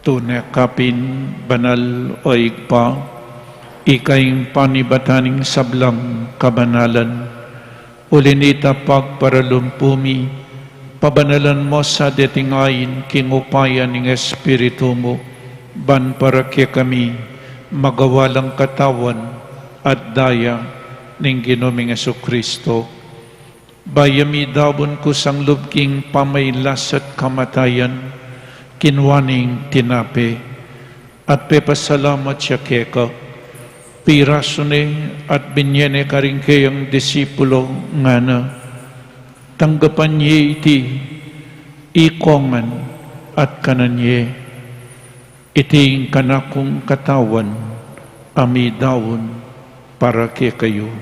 Tune ka pin banal, o Ibpa, ika ing panibatan ning sablang kabanalan. Uli na nita, pagparalumpu mi, pabanalan mu sa deting ain king upaya ning Espiritu mu, ban para kekami magawa lang katawan at daya ning Ginu ming Jesucristo. Bayu ya midaun kusang lub king pamailas at kamatayan, kinua ne ing tinape, at pepasalamat ya keka, pirasu ne at binye ne karing keyang disipulo, ngana: Tanggapan ye iti ikongan at kanan ye. Iti ing kanakung katawan a midaun para kekayu.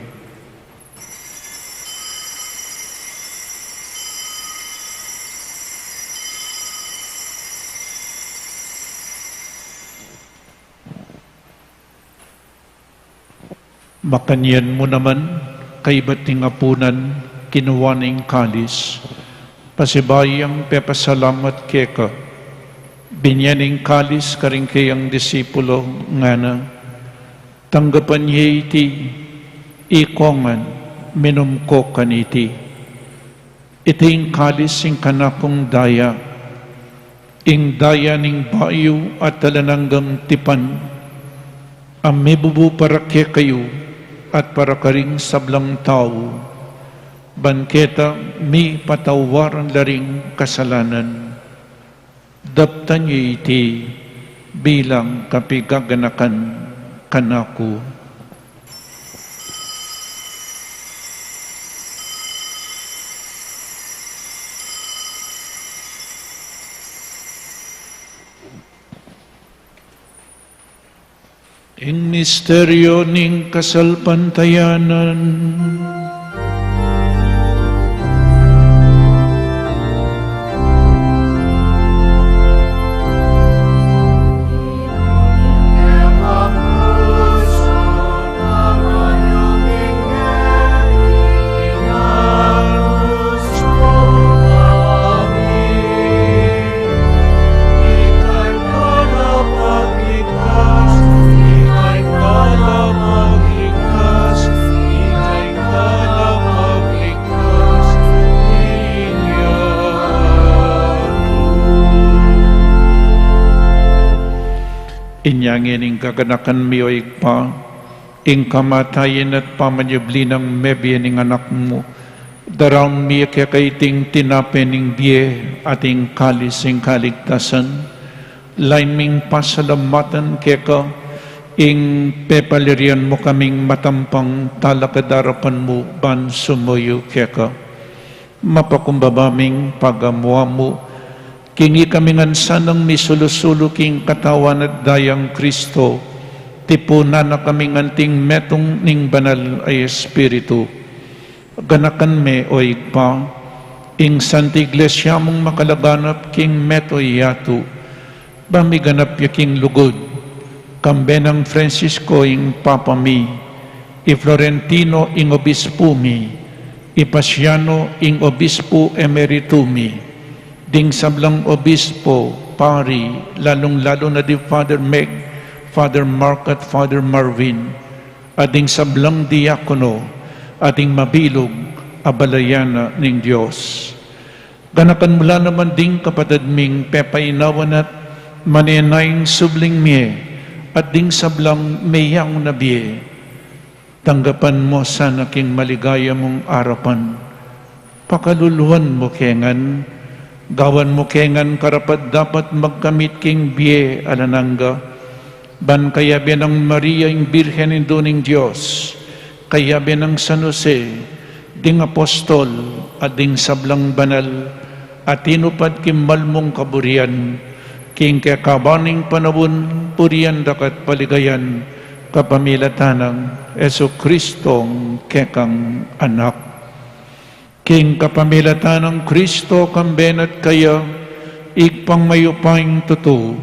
Makanyan mu naman, kaibat ning apunan, kinua ne ing kalis, pasibayu yang pepasalamat keka, binye ne ing kalis karing keyang disipulo, ngana: Tanggapan ye iti ikongan, minum ko kaniti. Iti ing kalis ning kanakung daya, ing daya ning bayu at alang anggang tipan, a mibubu para kekayu at para karing sablang tau, Ban keta mipatawaran la ring kasalanan, daptan ye iti bilang kapigaganakan kanaku. Ing misteryo ning kasalpantayanan. Inya ngeni ing kaganakan mi, o Ibpa, ing kamatayan at pamanyubli nang mebie ning Anak mu, daraun mi keka iting tinape ning bie at ing kalis ning kaligtasan. Lain ming pasalamatan keka ing pepaliran mu kaming matampang talakad king arapan mu ban sumuyu keka. Mapakumbaba ming pagamu-amu king ikami ngan sanang misulu-sulu king Katawan at Dayang Kristo, tipunan na kami ngan anting metung ning Banal a Espiritu. Ganakan me, o Ibpa, ing Santa Iglesia mung makalaganap king meto yatu, ba miganap ya king lugud, kambe nang Francisco ing Papa mi, i Florentino ing Obispu mi, i Paciano ing Obispu Emeritu mi, ding sablang obispo, pari, lalung-lalu na di Father Meg, Father Mark at Father Marvin, at ding sablang diakono, at ding mabilug a balayan na ning Dios. Ganakan mu la naman ding kapatad ming pepainawa na at manenaya ing subling mie, at ding sablang meyangu na bie. Tanggapan mu sana king maligaya mung arapan. Pakaluluan mu ke ngan, gawan mu ke ngan karapat-dapat magkamit king bie alang angga, ban kayabe nang Maria ing Birhen Indu ning Dios, kayabe nang San Jose, ding apostol, at ding sablang banal a tinupad king malmung kaburian, king kekaban ning panaun, purian da ka at paligayan, kapamilatan nang Jesucristong kekang Anak. King kapamilatan nang Kristo, kambe na at kaya, Ibpang mayupayang tutu,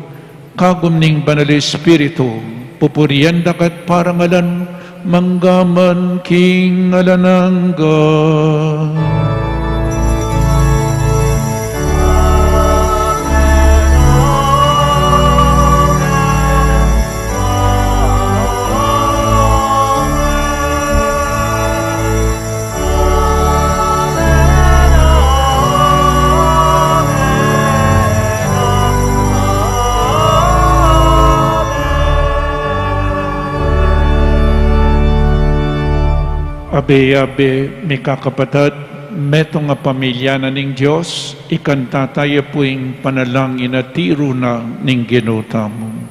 kagum ning Banal Espiritu, pupurian da ka at parangalan, mangga man king alang angga. Abe-abe, mikakapatad, metung a pamilya na ning Dios, ikanta taya pu ing panalangin a tiru na ning Ginu tamu.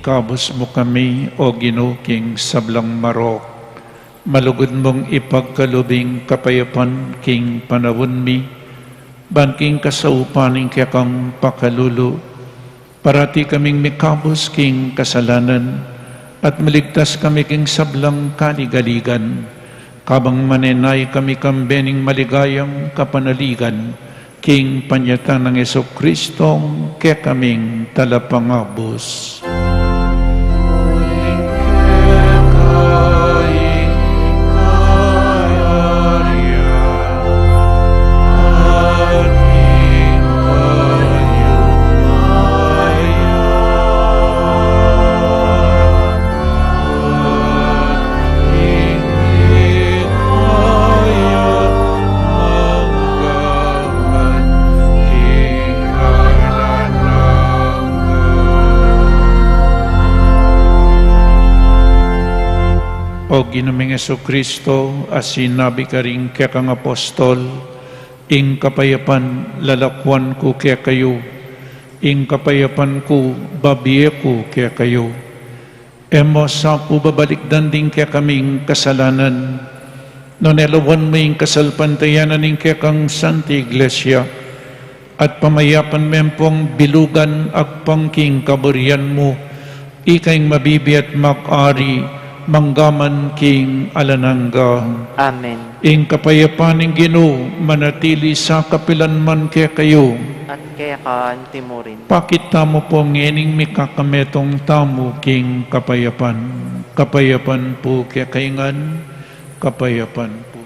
Ikabus mu kami, O Ginu, king sablang marok. Malugud mung ipagkalub ing kapayapan king panaun mi, ban king kasaupan ning kekang pakalulu, parati kaming mikabus king kasalanan, at maligtas kami king sablang kaligaligan, kabang manenaya kami kambe ning maligayang kapanaligan, king panyatang nang Jesucristo, kekaming Talapangabus. O Ginu ming Jesucristo, a sinabi karing kekang apostol, ing kapayapan lalakuan ku kekayu, ing kapayapan ku babie ku kekayu. E mu sa pu babalikdan ding kekaming kasalanan, nune lawan mu ing kasalpantayanan ning kekang Santa Iglesia, at pamayapan me pung bilugan agpang king kaburian mu, ika ing mabibie at mag-ari, mangga man king alang angga. Amen. Ing kapayapan ning Ginu manatili sa kapilan man kekayu. At keka anti mu rin. Pakit tamu pu ngening mikakametung tamu king kapayapan. Kapayapan pu kekayu ngan, kapayapan pu.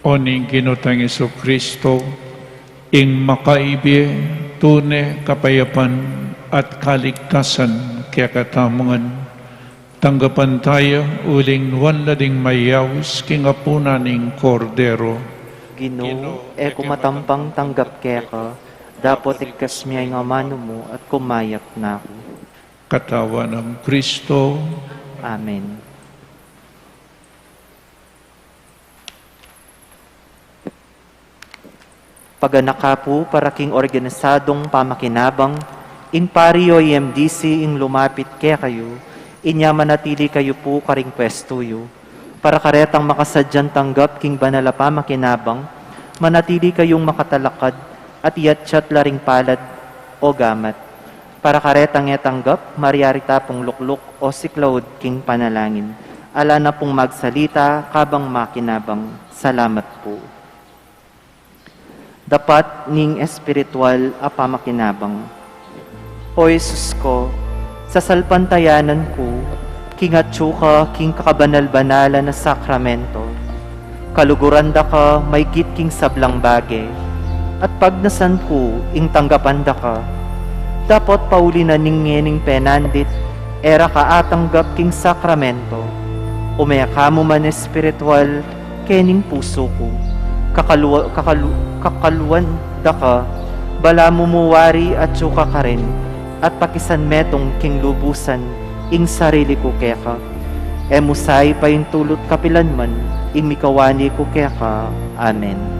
O ning Ginu tang Jesucristo, ing makaibie tune kapayapan at kaligtasan kekatamu ngan, tanggapan taya uling nuan la ding mayaus king apunan ning Kordero. Ginu, e ku matampang tanggap keka, dapot igkas mu ing amanu mu at kumayap na ku. Katawan nang Kristo. Amen. Paganaka pu para king organisadung pamakinabang, ing pari o E M D C ing lumapit kekayu, inya manatili kayu pu karing pwestu yu. Para karetang makasadyang tanggap king banal a pamakinabang, manatili kayung makatalakad at iyatyat la ring palad o gamat. Para karetang e tanggap, maryari ta pung lukluk o siklaud king panalangin. Ala na pung magsalita kabang makinabang. Salamat pu. Dapat ning espiritual a pamakinabang. O Jesus ko, sasalpantayanan ku king atyu ka king kakabanal-banalan a sakramento. Kaluguran da ka maygit king sablang bage, at pagnasan ku ing tanggapan da ka. Dapot pauli na ning ngening penandit, e ra ka atanggap king sakramento. Ume ka mu man espiritual kening pusu ku. Kakalua-, kakalu-, kakaluan da ka, balamu mu wari atyu ka karin, at pakisan metung king lubusan ing sarili ku keka. E mu sa ipaintulut kapilan man, Ing mikawani ku keka. Amen.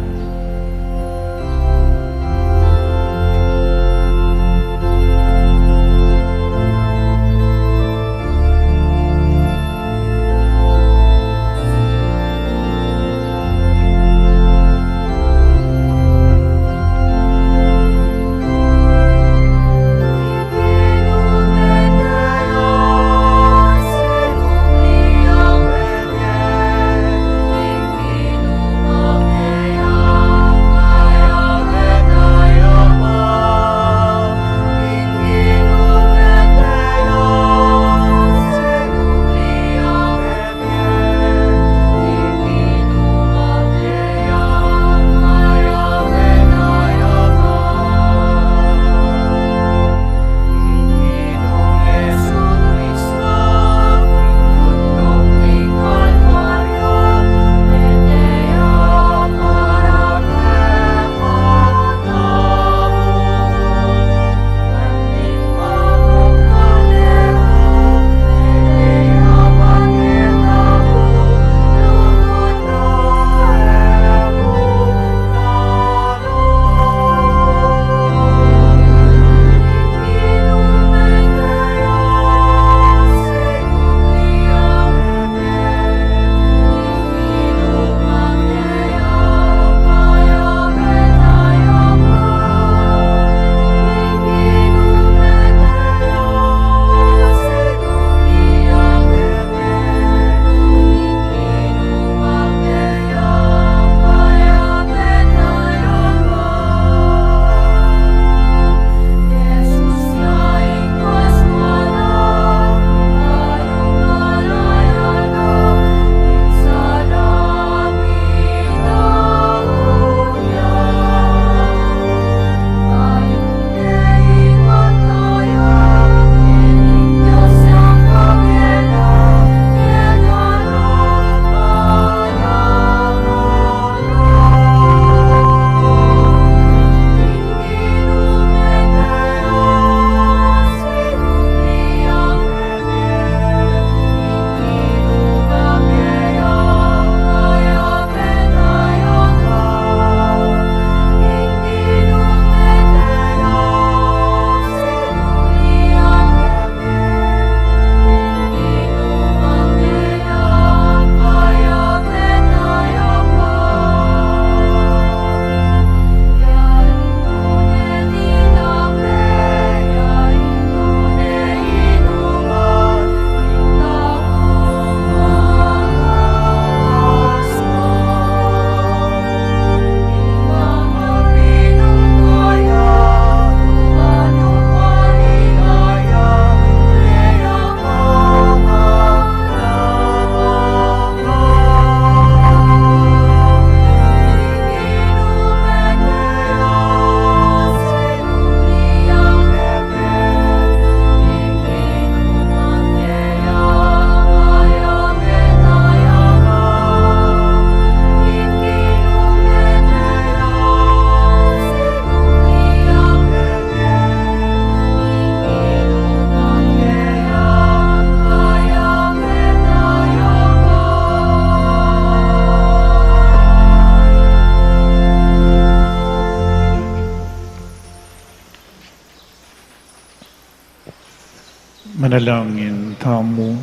Manalangin tamu.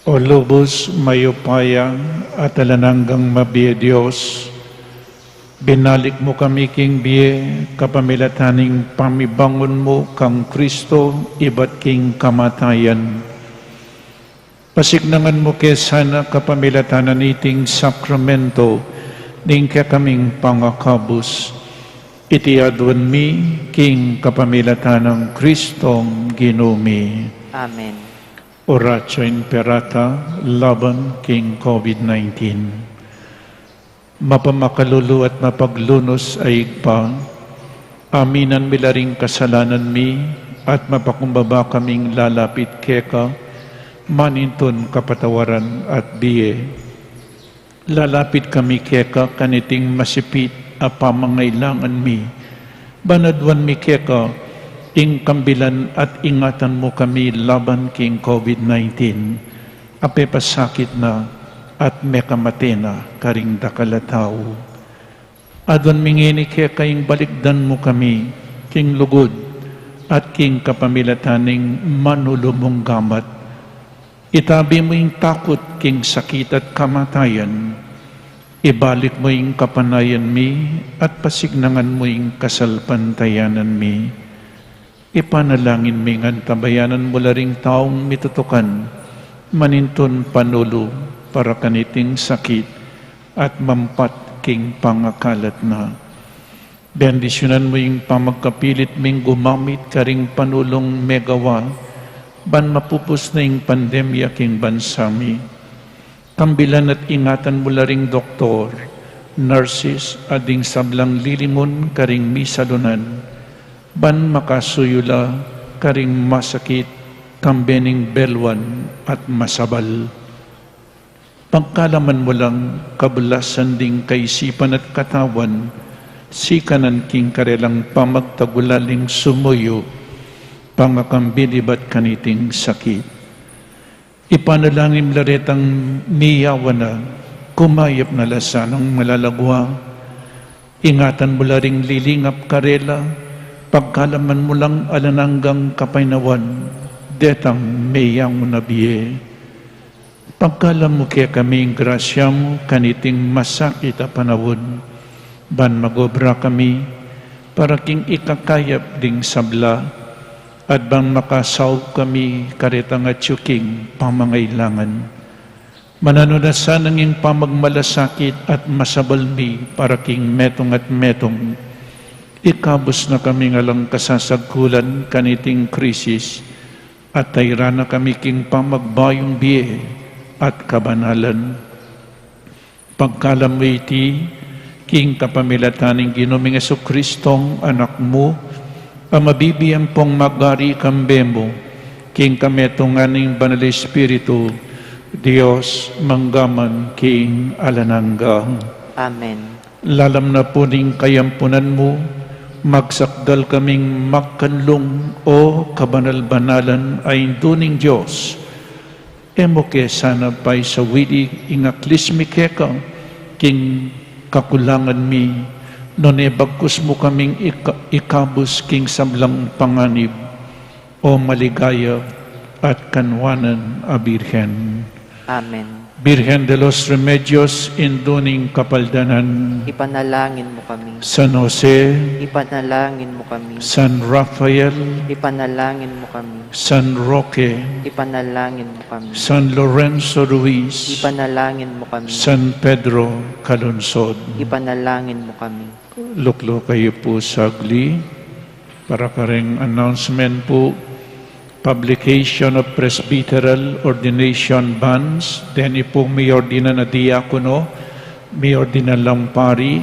O lubus mayupaya at alang anggang mabie Dios, binalik mu kami king bie kapamilatan ning pamibangun mu kang Kristo ibat king kamatayan. Pasiknangan mu ke sana kapamilatan na niting sakramento ning kekaming pangakabus. Iti aduan mi king kapamilatan nang Kristong Ginu mi. Amen. Oratio Imperata laban king COVID nineteen. Mapamakalulu at mapaglunus a Ibpa, aminan mi la ring kasalanan mi at mapakumbaba kaming lalapit keka, manintun kapatawaran at bie. Lalapit kami keka kaniting masipit a pamangailangan mi, ban aduan mi keka ing kambilan at ingatan mu kami laban king COVID nineteen. a pepasakit na at mekamate na karing dakal a tau. Aduan mi ngeni keka ing balikdan mu kami king lugud at king kapamilatan ning manulu mung gamat. Itabi mu ing takut king sakit at kamatayan. Ibalik mu ing kapanayan mi at pasignangan mu ing kasalpantayanan mi. Ipanalangin mi ngan tabayanan mu la ring taung mitutukan manintun panulu para kaniting sakit at mampat king pangakalat na. Bendisyunan mu ing pamagkapilit ming gumamit karing panulung megawa ban mapupus na ing pandemya king bansa mi. Kambilan at ingatan mu la ring doktor, nurses, at ding sablang lilingun karing misalunan, ban makasuyu la karing masakit, kambe ning beluan at masabal. Pagkalaman mu lang kabulasan ding kaisipan at katawan, sikanan king karelang pamagtagulaling sumuyu, pangakambilib at kaniting sakit. Ipanalangin la retang miyawan na, kumayap na la sanang malalagwa. Ingatan mu la ring lilingap karela, pagkalaman mu lang alang anggang kapaynawan, detang meyangu na bie. Pagkalam mu kekami ing grasya mu kaniting masakit a panaun, ban magobra kami para king ikakayap ding sabla, at ban makasaup kami karetang atyu king pamangailangan. Mananu na sanang ing pamagmalasakit at masabal mi para king metung at metung. Ikabus na kami ngan alang kasasagkulan kaniting krisis, at tairan na kami king pamagbayung bie at kabanalan. Pagkalam mu iti king kapamilatan ning Ginu ming Jesucristong Anak mu, a mabibie ampong magari kambe mu, king kametungan ning Banal Espiritu, Dios, mangga man king alang angga. Amen. Lalam na pu ning kayampunan mu, magsakdal kaming magkanlung, o kabanal-banalan a Indu ning Dios. E mu ke sana paisawili ing aklis mi keka king kakulangan mi, nune bagkus mu kaming ika-, ikabus king sablang panganib, o maligaya at kanwanan a Birhen. Amen. Birhen de los Remedios, Indu ning Kapaldanan. Ipanalangin mu kami. San Jose. Ipanalangin mu kami. San Rafael. Ipanalangin mu kami. San Roque. Ipanalangin mu kami. San Lorenzo Ruiz. Ipanalangin mu kami. San Pedro Calungsod. Ipanalangin mu kami. Lukluk kayu pu sagli para karing announcement pu. Publication of Presbyteral Ordination Bans. Deni pu miordinan a diakono, miordinan lang pari,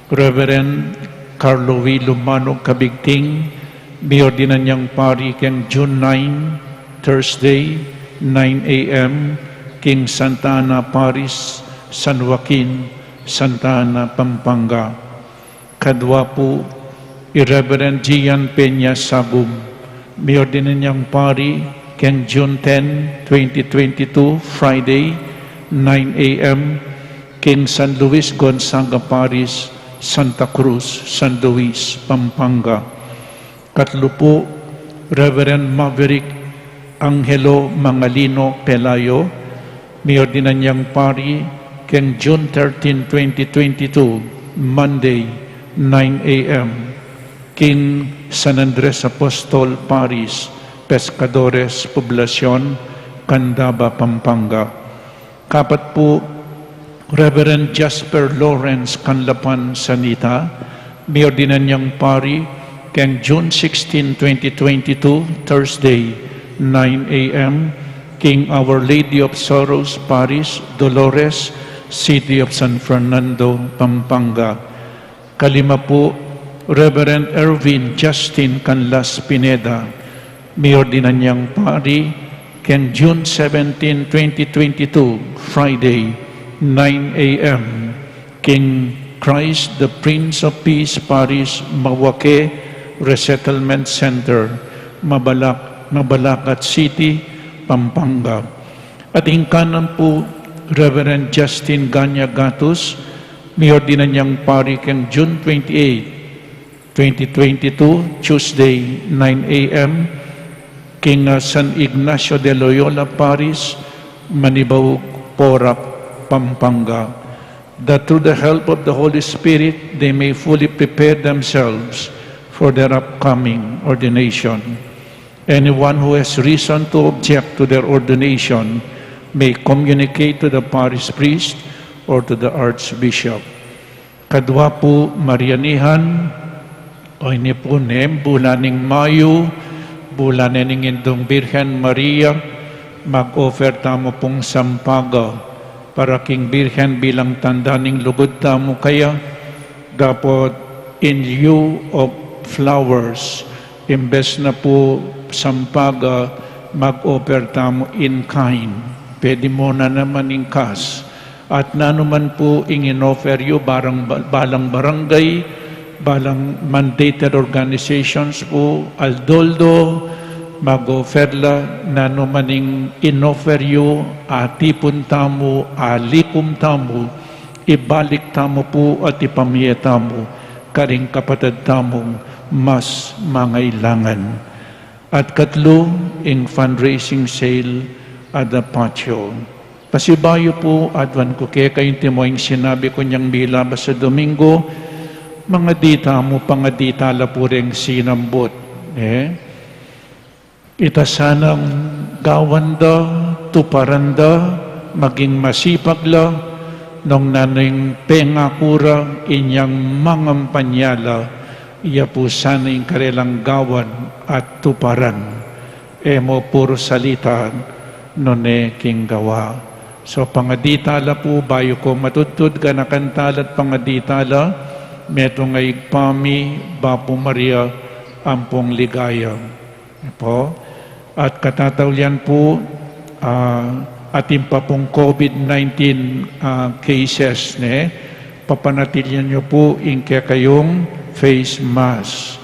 Reverend Carlo V. Lumano Cabigting, miordinan yang pari keng June nine, Thursday, nine A.M., king Santa Ana Parish, San Joaquin, Santa Ana, Pampanga. Kadua pu, i Reverend Gian Peña Sagum, miordinan yang pari keng June ten, twenty twenty-two, Friday, nine A.M., king San Luis Gonzaga Parish, Santa Cruz, San Luis, Pampanga. Katlu pu, Reverend Maverick Angelo Mangalino Pelayo, miordinan yang pari keng June thirteen, twenty twenty-two, Monday, nine A.M., king San Andres Apostol Parish, Pescadores Poblacion, Candaba, Pampanga. Kapat pu, Reverend Jasper Lawrence Canlapan Sanita, miordinan yang pari keng June sixteen, twenty twenty-two, Thursday, nine A.M., king Our Lady of Sorrows Parish, Dolores, City of San Fernando, Pampanga. Kalima pu, Reverend Erwin Justin Canlas Pineda, miordinan yang pari keng June seventeen, twenty twenty-two, Friday, nine A.M., king Christ the Prince of Peace Parish, Mabuaque Resettlement Center, Mabalac-, Mabalacat City, Pampanga. Atin kanan pu, Reverend Justin Ganya Gatus, miordinan yang pari keng June twenty-eight, twenty twenty-two, Tuesday, nine a.m., king, uh, San Ignacio de Loyola Parish, Manibaug, Porac, Pampanga, that through the help of the Holy Spirit they may fully prepare themselves for their upcoming ordination. Anyone who has reason to object to their ordination may communicate to the parish priest or to the archbishop. Kadwa pu, Marianihan, o ini pu ne, bulan ning Mayu, bulan ne ning Indung Birhen Maria, mag-offer tamu pung sampaga para king Birhen bilang tanda ning lugud tamu kaya, dapot in lieu of flowers, imbes na pu sampaga, mag-offer tamu in kind. Pwede mu na naman in cash. At nanu man pu ing in-offer yu, barang, balang barangay, balang mandated organizations pu, aldo-aldo, mag-offer la, nanu man ing in-offer yu, atipun tamu, alikum tamu, ibalik tamu pu at ipamie tamu karing kapatad tamung mas mangailangan. At katlu, ing fundraising sale at the patio. Pasibayu pu, aduan ku kekayu, antimo ing sinabi ku inyang milabas a Domingo, mangadi tamu, pangadi tala pu reng sinambut, e? Ita sanang gawan da, tuparan da, maging masipag la, nung nanu ing pengaku ra inyang mangampanya la, iya pu sana ing karelang gawan at tuparan. E mu puru salita, nune king gawa. So, pangadi tala pu, bayu ku matudtud, ganakan tala at pangadi tala, metung a Ibpa mi, Bapu Maria, ampong ligaya. Pu. At katataulian pu, ah, atin pa pung COVID nineteen, ah, cases, ne, papanatilian yu pu ing kekayung face mask.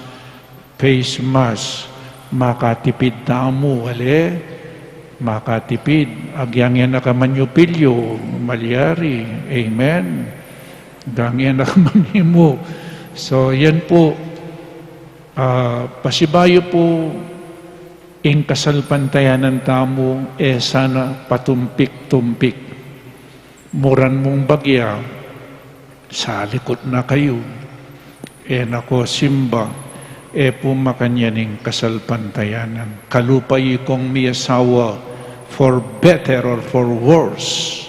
Face mask, makatipid tamu, ale, makatipid. Agyang e na ka manyupilyu, malyari. Amen. Agyang e na ka mangimu. So, yan pu, ah, pasibayu pu, ing kasalpantayanan tamu, e sana patumpik-tumpik. Muran mung bagya, salikut na kayu. E na ko simba, e pu makanyan ing kasalpantayanan. Kalupa ikong miasawa, for better or for worse,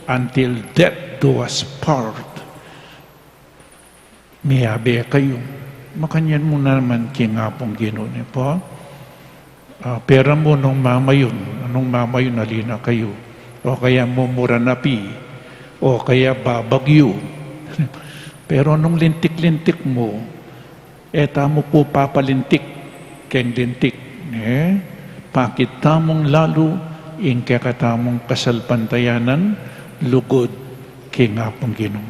until death do us part. Miyabe kayu. Makanyan mu naman king Apung Ginu, ne pu. Ah, pera mu nung mamayun, nung mamayun ali na kayu. O kaya mumura na pi, o kaya babagyu. Pero nung lintik-lintik mu, e tamu pu papalintik keng lintik, ne? Pakit tamung lalu ing kekatamung kasalpantayanan, lugud king Apung Ginu.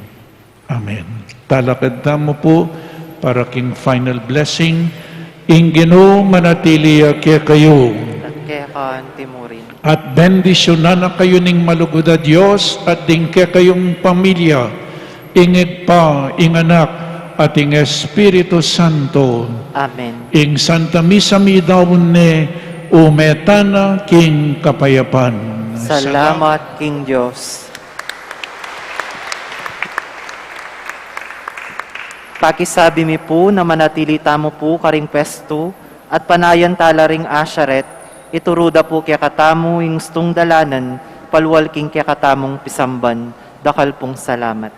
Amen. Talakad tamu pu para king final blessing. Ing Ginu manatili ya kekayu. At keka antimurin. At bendisyunan na kayu ning malugud a Dios at ding kekayung pamilya, ing Ibpa, ing Anak, at ing Espiritu Santo. Amen. Ing Santa Misa midaun ne, ume tana king kapayapan. Salamat king Dios. Pakisabi mi pu na manatili tamu pu karing pwestu at panayan tala ring asyaret, ituru da pu kekatamu ing ustung dalanan, palual king kekatamung pisamban. Dakal pung salamat.